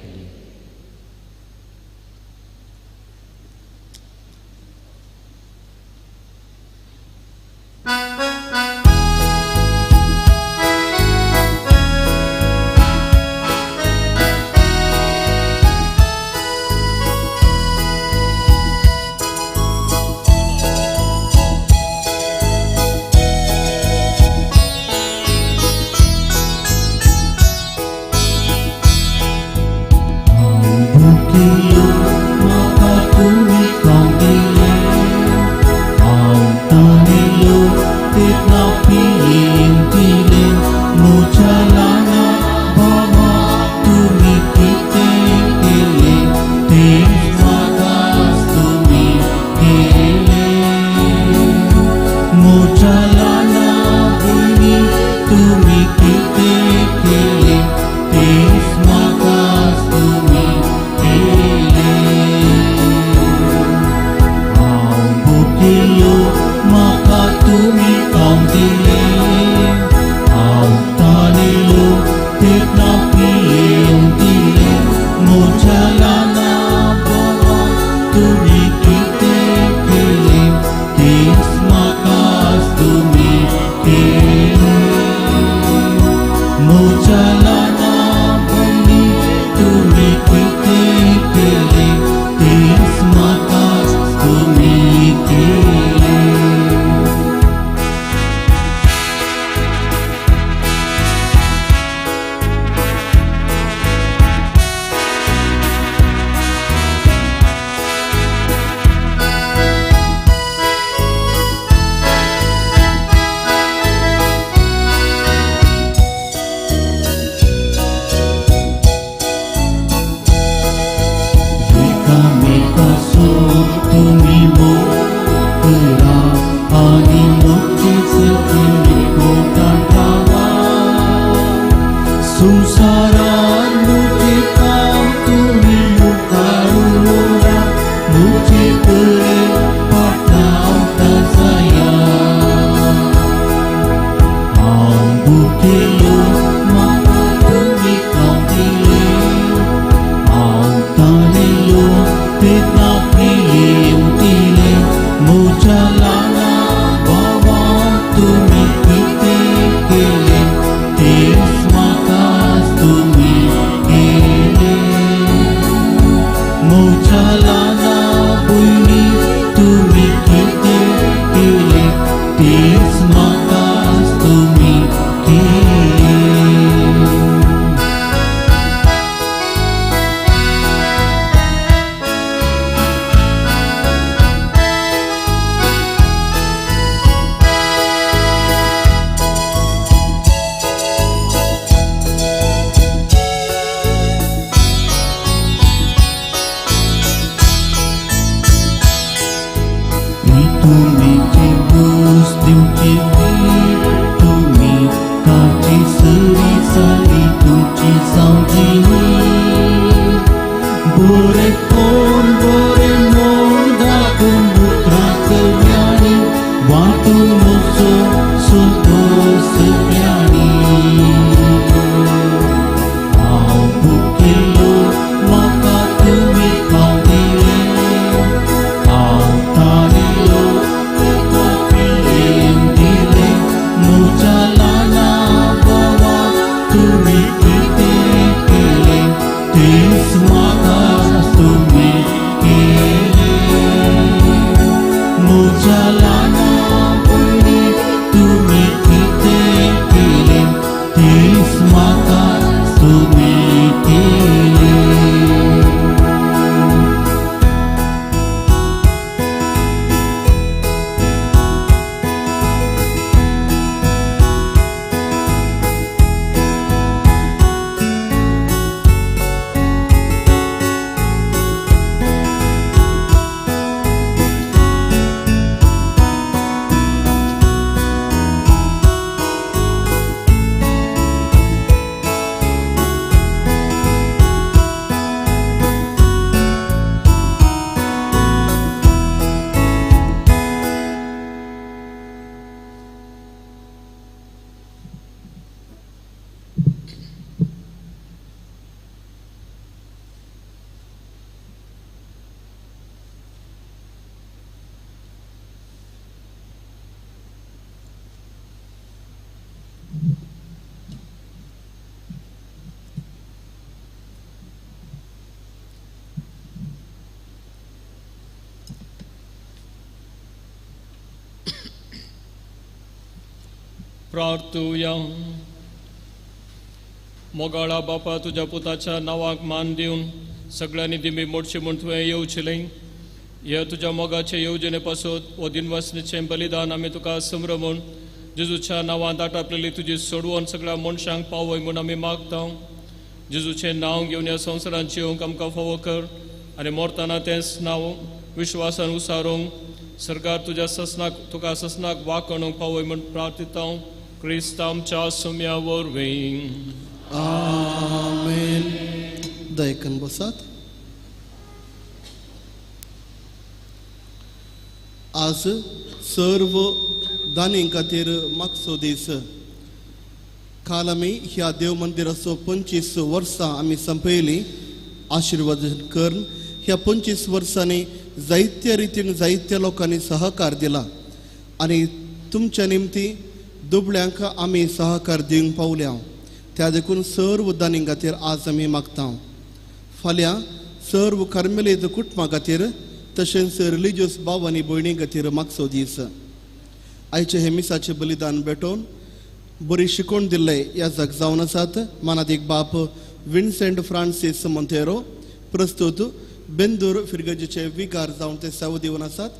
तुमी कितें केलें तेंच म्हाका तुमी केलें. म्हज्या ल्हाना भयणी तुमी कितें केलें तेंच म्हाका तुमी केलें. एकामेकासो तुमी मोग करा आनी मोगचेच तुमी पोटांत रावा. संवसारान म्हजें काम तुमी मुखार उरा म्हजे कडेन पाठावता जाया. हांव भुकेलो म्हाका तुमी खावंक दिलें, हांव तानेलो तेन्ना पियेवंक दिलें. म्हज्या ल्हाना भावाक तुमी कितें केलें तेंच म्हाका तुमी केलें. म्हज्या ल्हाना भयणी तुमी कितें केलें तेंच म्हाका तुमी केलें. तुमी जे भोस दिवचे तुमी ताची सरी सारी तुमची जावची. बरें कोण बरें मोड दाखोवन उतरां सगळ्यांनी वांटून म्हजो संतोश सगळ्यांनी. हांव भुकेलो म्हाका तुमी खावंक दिलें, हांव तानेलो म्हाका पियेवंक दिलें. म्हज्या ल्हाना भावाक तुमी कितें केलें तेंच म्हाका तुमी केलें. म्हज्या ल्हाना भयणी तुमी कितें केलें तेंच म्हाका तुमी केलें. प्रार्थुया. मोगाळा बापा, तुज्या पुताच्या नांवाक मान दिवन सगळ्यांनी दिमी मोडची म्हूण तुवें येवचेलें. हे तुज्या मोगाचे येवजणे पासत हो दिनवासनेचें बलिदान आमी तुका समर म्हूण जेजूच्या नांवान दाटापलेली तुजी सोडवण सगळ्या मनशांक पावय म्हूण आमी मागता. जेजूचें नांव घेवन ह्या संवसारांत जिवंक आमकां फावो कर आनी मरतना तेंच नांव विश्वासान उसारूंक सरकार तुज्या ससनाक तुका ससनाक वाकणूंक पावय म्हूण प्रार्थिता क्रिस्त आमच्या सुम्या वरवीं. आमेन. दयकन बसात. आज सर्व दानी खातीर मागचो दीस. काल आमी ह्या देव मंदिराचो 25 वर्सां आमी संपयली. आशिर्वाद करून ह्या 25 वर्सांनी जायत्या रितीन जायत्या लोकांनी सहकार दिला आनी तुमच्या निमती दुबळ्यांक आमी सहकार दिवंक पावल्या. त्या देखून सर्व दानी खातीर आज आमी मागता. फाल्यां सर्व कार्मेलीत कुटुंबा खातीर तशेंच रिलिजियस भाव आनी भयणी खातीर मागचो दीस. आयचे हे मिसाचें बलिदान भेटोवन बरी शिकोवन दिल्ले ह्या जग जावन आसात मानादीक बाप विन्सेंट फ्रांसीस मोंतेरो, प्रस्तुत बेंदूर फिरगजेचे विकार जावन ते सेवा दिवन आसात.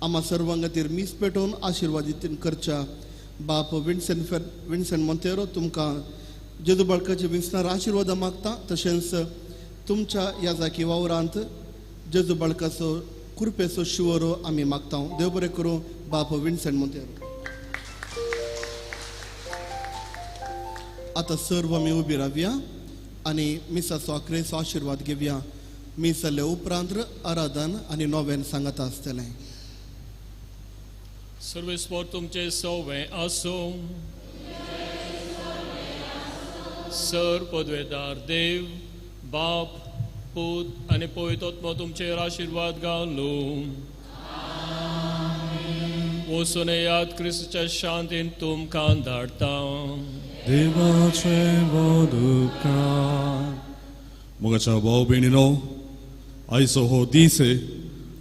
आमा सर्वां खातीर मीस पेटोवन आशिर्वादीत करच्या बाप विन्सेंट मोंतेरो तुमकां जेजू बाळकाचे विन्सनार आशिर्वाद मागता. तशेंच तुमच्या ह्या जाकी वावरांत जेजू बाळकाचो कृपेचो शिवरो आमी मागता. देव बरें करूं बाप विन्सेंट मोंतेरो. आतां सर्व आमी उबी रावया आनी मिसाचो आक्रेचो आशिर्वाद घेवया. मीस जाल्ले उपरांत आराधन आनी नोवेन सांगता आसतलें. सर्वेस्पर तुमचे सवे आसूं. सर पदवेदार देव बाप पूत आनी पवित्र आत्मो तुमचेर आशिर्वाद घालूं. वचून येयात, क्रिस्ताच्या शांतीन तुमकां धाडटा. देवाचे वोदुकार मोगाच्या भाव भयणीनो, आयचो हो दीस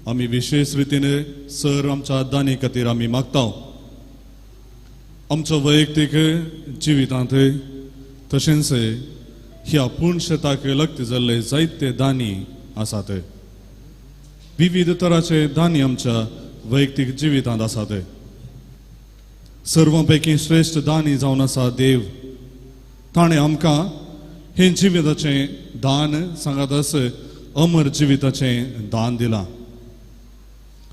आमी विशेष रितीन सर आमच्या दानी खातीर आमी मागता. आमच्या वैयक्तीक जिवितांत तशेंच ह्या पूर्ण शेताक लग्न जाल्ले जायते दानी आसात. विविध तराचे दानी आमच्या वैयक्तीक जिवितांत आसात. सर्वां पैकी श्रेश्ठ दानी जावन आसा देव. ताणें आमकां हें जिविताचें दान सांगात आस अमर जिविताचें दान दिलां.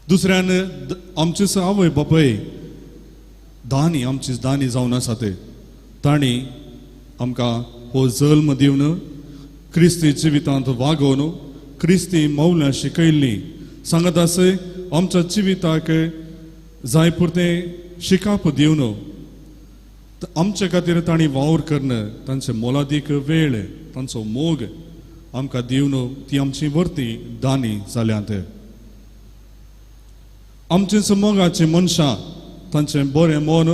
दुसऱ्यान आमचेच आवय बापूय दानी आमचीच दानी जावन आसा ते. तांणी आमकां हो जल्म दिवन क्रिस्ती जिवितांत वागोवन क्रिस्ती मौल्यां शिकयल्लीं. सांगत आसा आमच्या जिविताक जाय पुरतें शिकाप दिवन आमचे खातीर तांणी वावर करून तांचे मोलादीक वेळ तांचो मोग आमकां दिवन ती आमची वर्ती दानी जाल्यांत. आमचेच मोगाची मनशां तांचें बरें मन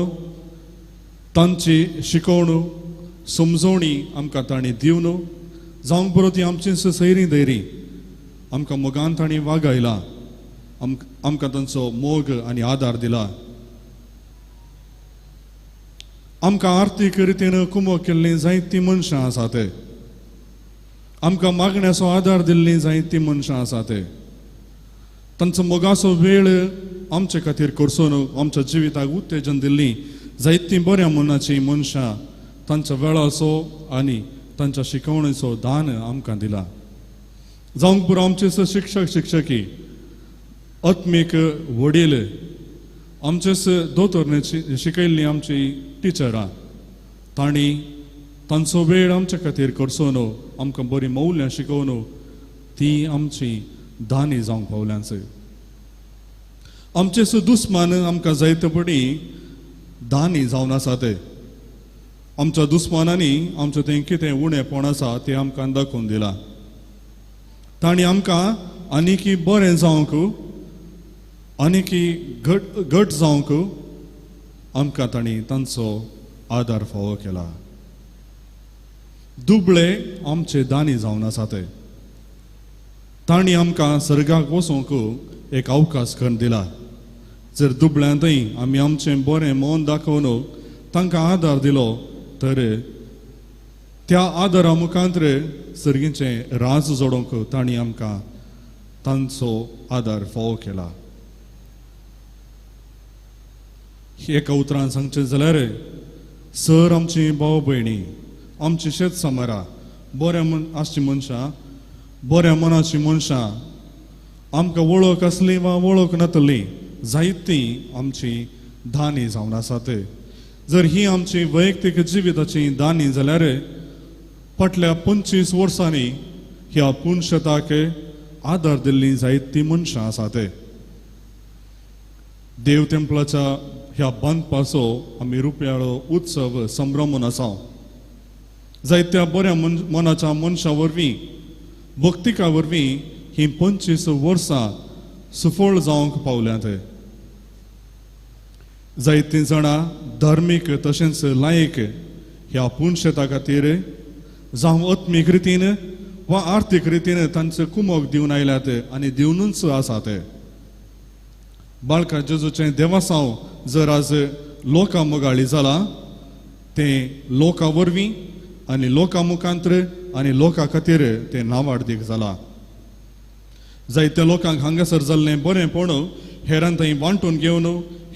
तांची शिकोवण समजवणी आमकां तांणी दिवन जावंक बरो ती आमचीच सैरी दैरी आमकां मोगान तांणी वागायला, आमकां तांचो मोग आनी आदार दिला. आमकां आर्थीक रितीन कुमक केल्लीं जायतीं मनशां आसात. आमकां मागण्याचो आदार दिल्लीं जायतीं मनशां आसात. तांचो मोगाचो वेळ आमचे खातीर करसून आमच्या जिविताक उत्तेजन दिल्लीं जायतीं बऱ्या मनाचीं मनशां तांच्या वेळाचो आनी तांच्या शिकवणेचो दान आमकां दिला. जावंक पुरो आमचे शिक्षक शिक्षकी आत्मीक वडील आमचेच दोतोरने शिकयल्लीं आमची टिचरां तांणी तांचो वेळ आमच्या खातीर करचो न्हू आमकां बरीं मौल्यां शिकोवन ती आमची दानी जावंक पावल्यांच. आमचेच दुस्मान आमकां जायते पटी दानी जावन आसा ते. आमच्या दुस्मानांनी आमचें तें कितें उणेपण आसा तें आमकां दाखोवन दिलां. तांणी आमकां आनीकी बरें जावंक आनीकी घट घट जावंक आमकां तांणी तांचो आदार फावो केला. दुबळे आमचे दानी जावन आसा ते. तांणी आमकां सर्गाक वचूंक एक अवकाश करून दिला. जर दुबळ्यांतय आमी आमचें बरें मन दाखोवन तांकां आदार दिलो तर त्या आदारा मुखांतर सर्गीचें राज जोडोवंक तांणी आमकां तांचो आदार फावो केला. एका उतरान सांगचें जाल्यार सर आमची भाव भयणी आमची शेत समारा बऱ्या मन आसची मनशां बऱ्या मनाची मनशां आमकां वळख आसली वा वळख नातली जायतीं आमची दानी जावन आसात. जर ही आमची वैयक्तीक जिविताची दानी जाल्यार फाटल्या 25 वर्सांनी ह्या पुनशताक आदार दिल्ली जायतीं मनशां आसात. देव तेंपलाच्या ह्या बांदपाचो आमी रुपयाळो उत्सव संभ्रमून आसा. जायत्या बऱ्या मनाच्या मनशां वरवीं भक्तिका वरवीं ही 25 वर्सां सुफळ जावंक पावल्यांत. जायतीं जाणां धार्मीक तशेंच लायक ह्या पुनशेता खातीर जावं आत्मीक रितीन वा आर्थीक रितीन तांचो कुमोक दिवन आयल्यात आनी दिवनूच आसात. बाळका जेजूचें देवासांव जर आज लोकां मोगाळी जालां तें लोकां वरवीं आनी लोकां मुखांत्र आनी लोकां खातीर तें नांवाडदीक जालां. जायत्या लोकांक हांगासर जाल्लें बरेंपण हेरान थंय वांटून घेवन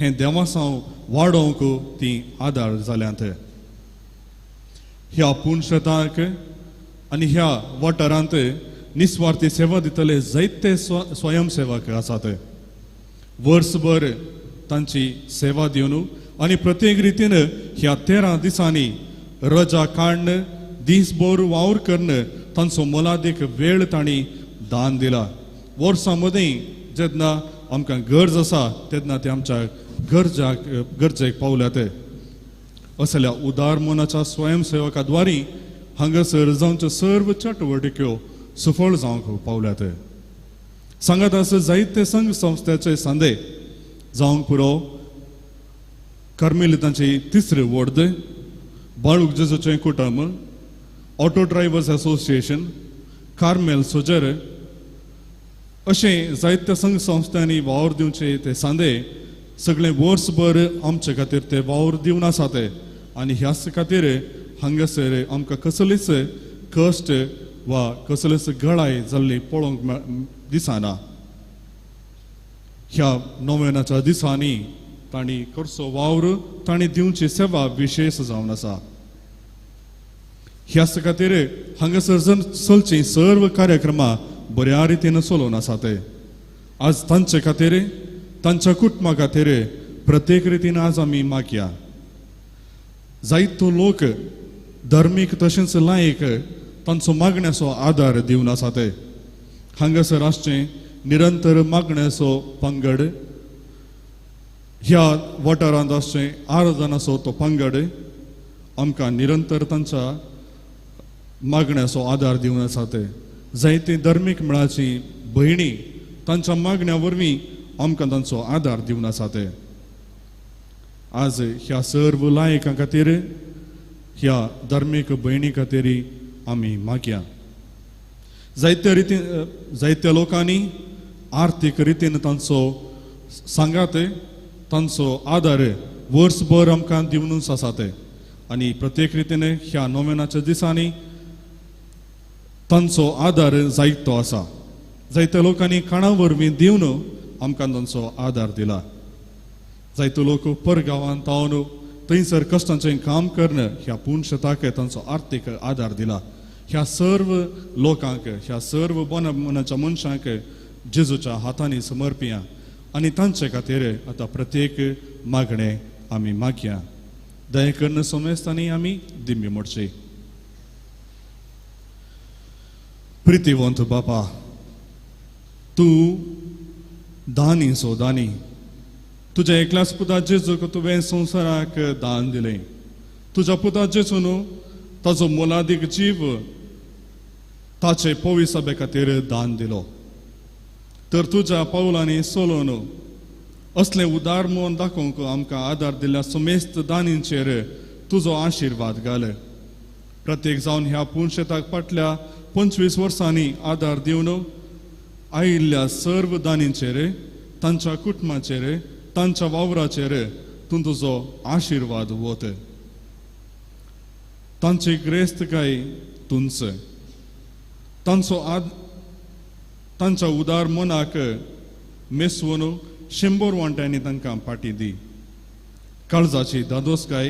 हें देवासांव वाडोवंक तीं आदार जाल्यांत. ह्या पुनशेताक आनी ह्या वाठारांत निस्वार्थी सेवा दितले जायते स्वयंसेवक आसात. वर्सभर तांची सेवा दिवन आनी प्रत्येक रितीन ह्या 13 दिसांनी रजा काडून दीसभर वावर करून तांचो मोलादीक वेळ तांणी दान दिला. वर्सां मदीं जेन्ना आमकां गरज आसा तेन्ना ते आमच्या गरजेक पावल्यात. असल्या उदार मनाच्या स्वयंसेवका द्वारी हांगासर जावच्यो सर्व चटवटिक्यो सुफळ जावंक पावल्यात. सांगात आसा जायते संघ संस्थेचे सांदे जावंक पुरो कार्मेलितांची तिसरी वॉर्ड, बाळूक जेजूचें कुटुंब, ऑटो ड्रायव्हर्स असोसिएशन, कार्मेल सोजर अशें जायत्या संघ संस्थांनी वावर दिवचे ते सांदे सगळे वर्सभर आमचे खातीर ते वावर दिवन आसा ते आनी ह्याच खातीर हांगासर आमकां कसलीच कश्ट वा कसलीच गळाय जाल्ली पळोवंक दिसना. ह्या नोवेनाच्या दिसांनी तांणी करचो वावर तांणी दिवची सेवा विशेश जावन आसा. ह्याच खातीर हांगासर चलची सर्व कार्यक्रमां बऱ्या रितीन चलोवन आसा ते. आज तांचे खातीर तांच्या कुटुंबा खातीर प्रत्येक रितीन आज आमी मागया. जायतो लोक धार्मीक तशेंच लायक तांचो मागण्याचो आदार दिवन आसा ते. हांगासर आसचें निरंतर मागण्याचो पंगड, ह्या वाठारांत आसचें आराधनाचो तो पंगड आमकां निरंतर तांच्या मागण्याचो आदार दिवन आसा ते. जायते धार्मीक मेळाची भयणी तांच्या मागण्या वरवीं आमकां तांचो आदार दिवन आसा ते. आज ह्या सर्व लायकां खातीर ह्या धार्मीक भयणी खातीर आमी मागया. जायत्या रितीन जायत्या लोकांनी आर्थीक रितीन तांचो सांगात तांचो आदार वर्सभर आमकां दिवनूच आसा ते आनी प्रत्येक रितीन ह्या नोवेनाच्या दिसांनी तांचो आदार जायतो आसा. जायत्या लोकांनी खाणा वरवीं दिवन आमकां तांचो आदार दिला. जायतो लोक परगांवांत तावन थंयसर कश्टांचें काम करून ह्या पुनशेताक तांचो आर्थीक आदार दिला. ह्या सर्व लोकांक ह्या सर्व मनाच्या मनशांक जेजूच्या हातांनी समर्पिया आनी तांचे खातीर आतां प्रत्येक मागणें आमी मागया. दया करून समेस्तांनी आमी दिंबी मोडची. प्रितीवंत बापा, तूं दानी सो दानी, तुज्या एकल्याच पुता जेजूक तुवें संवसाराक दान दिलें. तुज्या पुता जेजू न्हू ताजो मोलादीक जीव ताचे पविसाबे खातीर दान दिलो. तर तुज्या पावलांनी चलोवन असलें उदार मन दाखोवंक आमकां आदार दिल्ल्या समेस्त दानींचेर तुजो आशिर्वाद घाल. प्रत्येक जावन ह्या पुनशेताक फाटल्या 25 वर्सांनी आदार दिवन आयिल्ल्या सर्व दानींचेर तांच्या कुटुंबाचेर तांच्या वावराचेर तूं तुजो आशिर्वाद वत. तांची ग्रेस्तकाय तुंच तांचो तांच्या उदार मनाक मेसवून 100 वांट्यांनी तांकां पाटी दी. काळजाची दादोसकाय,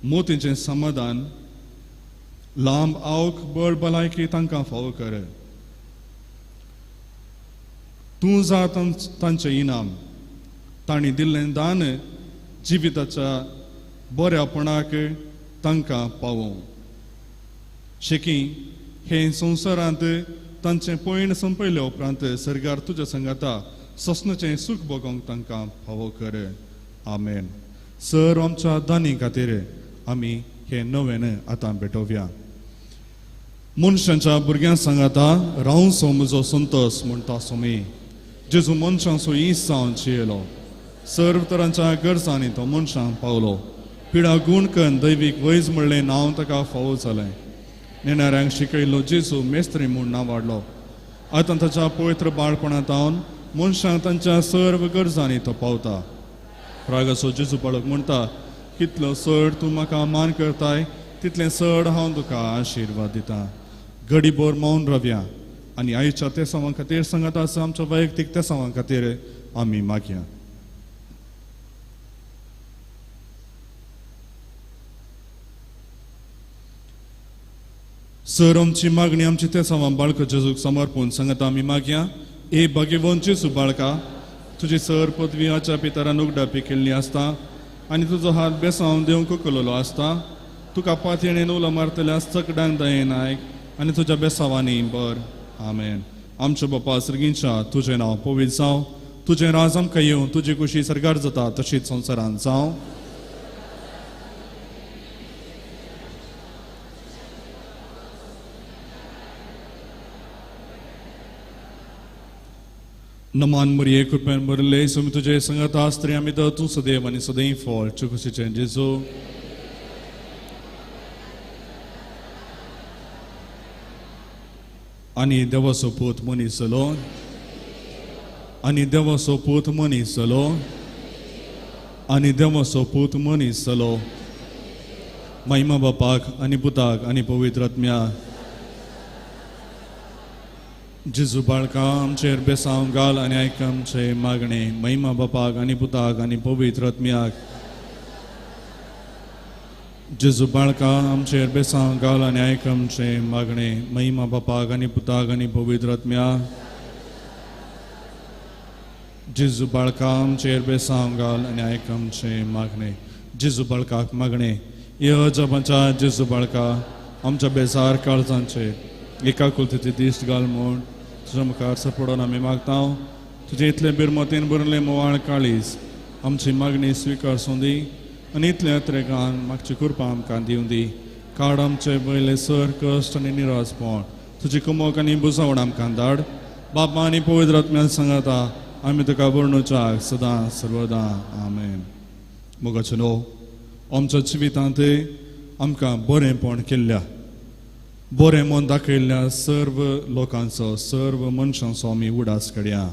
मोतीचें समाधान, लांब आवक बळ भलायकी तांकां फावो कर. तूं जा तांचें इनाम. तांणी दिल्लें दान जिविताच्या बऱ्यापणाक तांकां पावोवं. शेकी हे संवसारांत तांचें पयण संपयल्या उपरांत सरकार तुज्या संगाता ससनाचें सूख भोगोवंक तांकां फावो कर. आमेन. सर आमच्या दानी खातीर आमी हे नवेन आतां भेटोवया. मनशांच्या भुरग्यां सांगाता रावंचो म्हजो संतोस म्हणटा स्वामी. जेजू मनशांचो इस जावन जियेलो, सर्व तरांच्या गरजांनी तो मनशांक पावलो. पिडा गूण कन्न दैवीक वैज म्हणलें नांव ताका फावो जालें. नेणाऱ्यांक शिकयलो जेजू मेस्त्री म्हूण नांव वाडलो. आतां ताच्या पवित्र बाळपणांत हांव मनशांक तांच्या सर्व गरजांनी तो पावता. रागाचो जेजू बाळक म्हणटा, कितलो चड तूं म्हाका मान करताय तितलें चड हांव तुका आशिर्वाद दिता. घडीभर मौन रावया आनी आयच्या तेसांवां खातीर सांगात आसा आमच्या वैयक्तीक तेसांवां खातीर आमी मागया. सर आमची मागणी आमची तेसांवां बाळका जेजूक समर्पून सांगात आमी मागया. ए भाग्यवंत जेजू बाळका, तुजी सर पदवी आच्या पितरान उगडापी केल्ली आसता आनी तुजो हात बेसांव देवंक उखललो आसता. तुका पातयेणेन उलो मारतल्या चकडांक दयेन आयक आनी तुज्या बेसांवांनी बर. आमेन. आमच्या बापा सर्गींच्या, तुजें नांव पवित्र जावं, तुजें राज आमकां येवं, तुजी कुशी सरकार जाता तशीच संवसारांत जावं. नमान मरिये, कृपेन भरिल्ले, स्वामी तुजे संगता, स्त्री आमी तर तूं सदैव आनी सदैव फळ चुकुशीचें जेजू. आनी देवाचो पूत मनीस जालो, आनी देवाचो पूत मनीस जालो, आनी देवाचो पूत मनीस जालो. महिमा बापाक आनी पुताक आनी पवित्र आत्म्याक. जेजू बाळका आमचेर बेसांव घाल आनी आयक आमचे मागणे. महिमा बापाक आनी पुताक आनी पवित्र आत्म्याक. जेजू बाळका आमचेर बेसांव घाल आनी आयक आमचे मागणे. महिमा बापाक आनी पुताक आनी पवित्र आत्म्याक. जेजू बाळका आमचेर बेसांव घाल आनी आयक आमचे मागणे. जेजू बाळकाक मागणे. हे अजबाच्या जेजू बाळका आमच्या बेजार काळजांचे एका कुलतेची दिश्ट घाल म्हूण तुज्या मुखार सपडोन आमी मागता. तुजे इतले बिरमतीन भरले मोवाळ काळीज आमची मागणी स्विकार सोंदी आनी इतले अत्रेकान मागची कृपा आमकां दिवं दी. काड आमचे वयले सर कश्ट आनी निरासपण, तुजी कुमोक आनी बुजवण आमकां धाड. बापा आनी पवित्र आत्म्यान सांगाता आमी तुका वर्णुच्याक सदां सर्वदां. आमेन. मोगाचे न्हू, आमच्या जिवितांत आमकां बरेंपण केल्ल्या, बरें मन दाखयल्ल्या सर्व लोकांचो, सर्व मनशांचो आमी उडास काडया.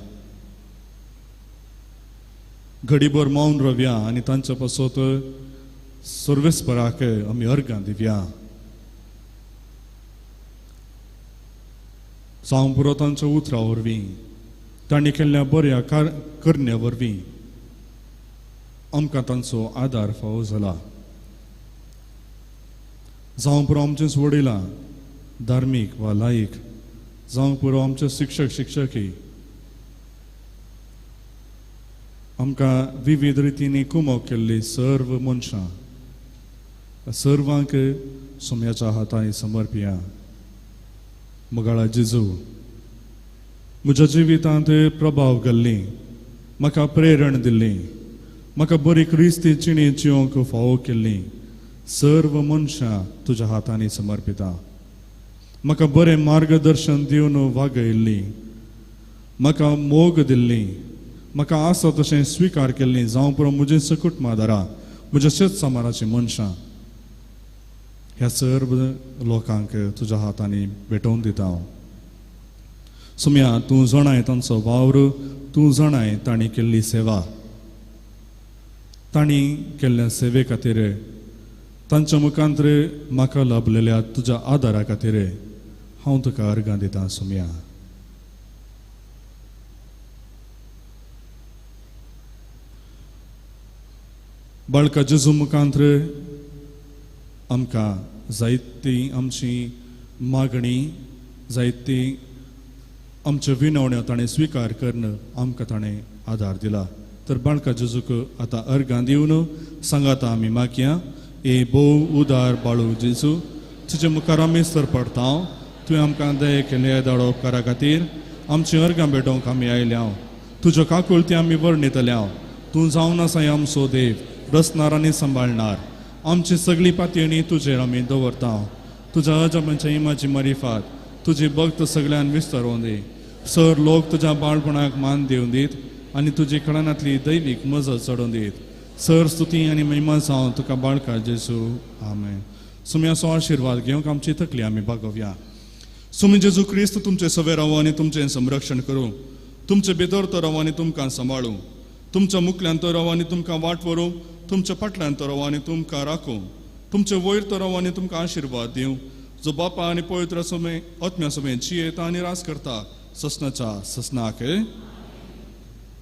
घडीभर मौन रावया आनी तांच्या पासत सर्वेस्पराक आमी अर्गां दिवया. जावं पुरो तांच्या उतरां वरवीं, तांणी केल्ल्या बऱ्या करण्या वरवीं आमकां तांचो आदार फावो जाला. जावं पुरो आमचेच वडिलां धार्मीक वा लायक, जावं पुरो आमचे शिक्षक शिक्षकी आमकां विविध रितींनी कुमोक केल्ली सर्व मनशां सर्वांक सोम्याच्या हातांनी समर्पिया. मोगाळा जेजू, म्हज्या जिवितांत प्रभाव घाल्ली, म्हाका प्रेरण दिल्ली, म्हाका बरी क्रिस्ती जिणी जिवंक फावो केल्ली सर्व मनशां तुज्या हातांनी समर्पिता. म्हाका बरें मार्गदर्शन दिवन वागयल्ली, म्हाका मोग दिल्ली, म्हाका आसा तशें स्विकार केल्ली, जावं पुरो म्हजें सकुटमादारा, म्हज्या शेत समाराची मनशां ह्या सर्व लोकांक तुज्या हातांनी भेटोवन दिता हांव. सोम्या, तूं जाणाय तांचो वावर, तूं जाणाय तांणी केल्ली सेवा. तांणी केल्ल्या सेवे खातीर, तांच्या मुखांत म्हाका लाभलेल्या तुज्या आदारा खातीर हांव तुका अर्गां दिता सोम्या. बाळका जेजू मुखांत आमकां जायती आमची मागणी, जायती आमच्यो विनवण्यो ताणें स्विकार करून आमकां ताणें आदार दिला. तर बाळका जेजूक आतां अर्गां दिवन सांगाता आमी मागया. ए भोव उदार बाळू जेजू, तुजे मुखार आमी सर पडता. तुवें आमकां दये केल्ले दाडो उपकारा खातीर आमची अर्गां भेटोवंक आमी आयल्या. तुज्यो काकुळती आमी वर्णितल्या. तूं जावन आसा आमचो देव, रचणार आनी सांबाळणार. आमची सगळी पातयेणी तुजेर आमी दवरता. तुज्या अजमाच्या इमाची मारिफात तुजी भक्त सगळ्यान विस्तारोवन दी. सर लोक तुज्या बाळपणाक मान दिवन दीत आनी तुजी कळनांतली दैवीक मजत चडोवन दीत. सर स्तुती आनी महिमा जावं तुका बाळका जेजू. आमेन. सुम्याचो आशिर्वाद घेवंक आमची तकली आमी बागोवया. सुमी जेजू क्रिस्त तुमचे सवे रावो आनी तुमचें संरक्षण करूं. तुमचे भितर तो रावो आनी तुमकां सांबाळूं. तुमच्या मुखल्यान तो रावो आनी तुमकां वाट व्हरूं. तुमच्या फाटल्यान तो रावो आनी तुमकां राखूं. तुमचे वयर तो रावो आनी तुमकां आशिर्वाद दिवं. जो बापा आनी पवित्र सुमे आत्म्या सुमे जियेता आनी राज करता ससनाच्या ससनाक.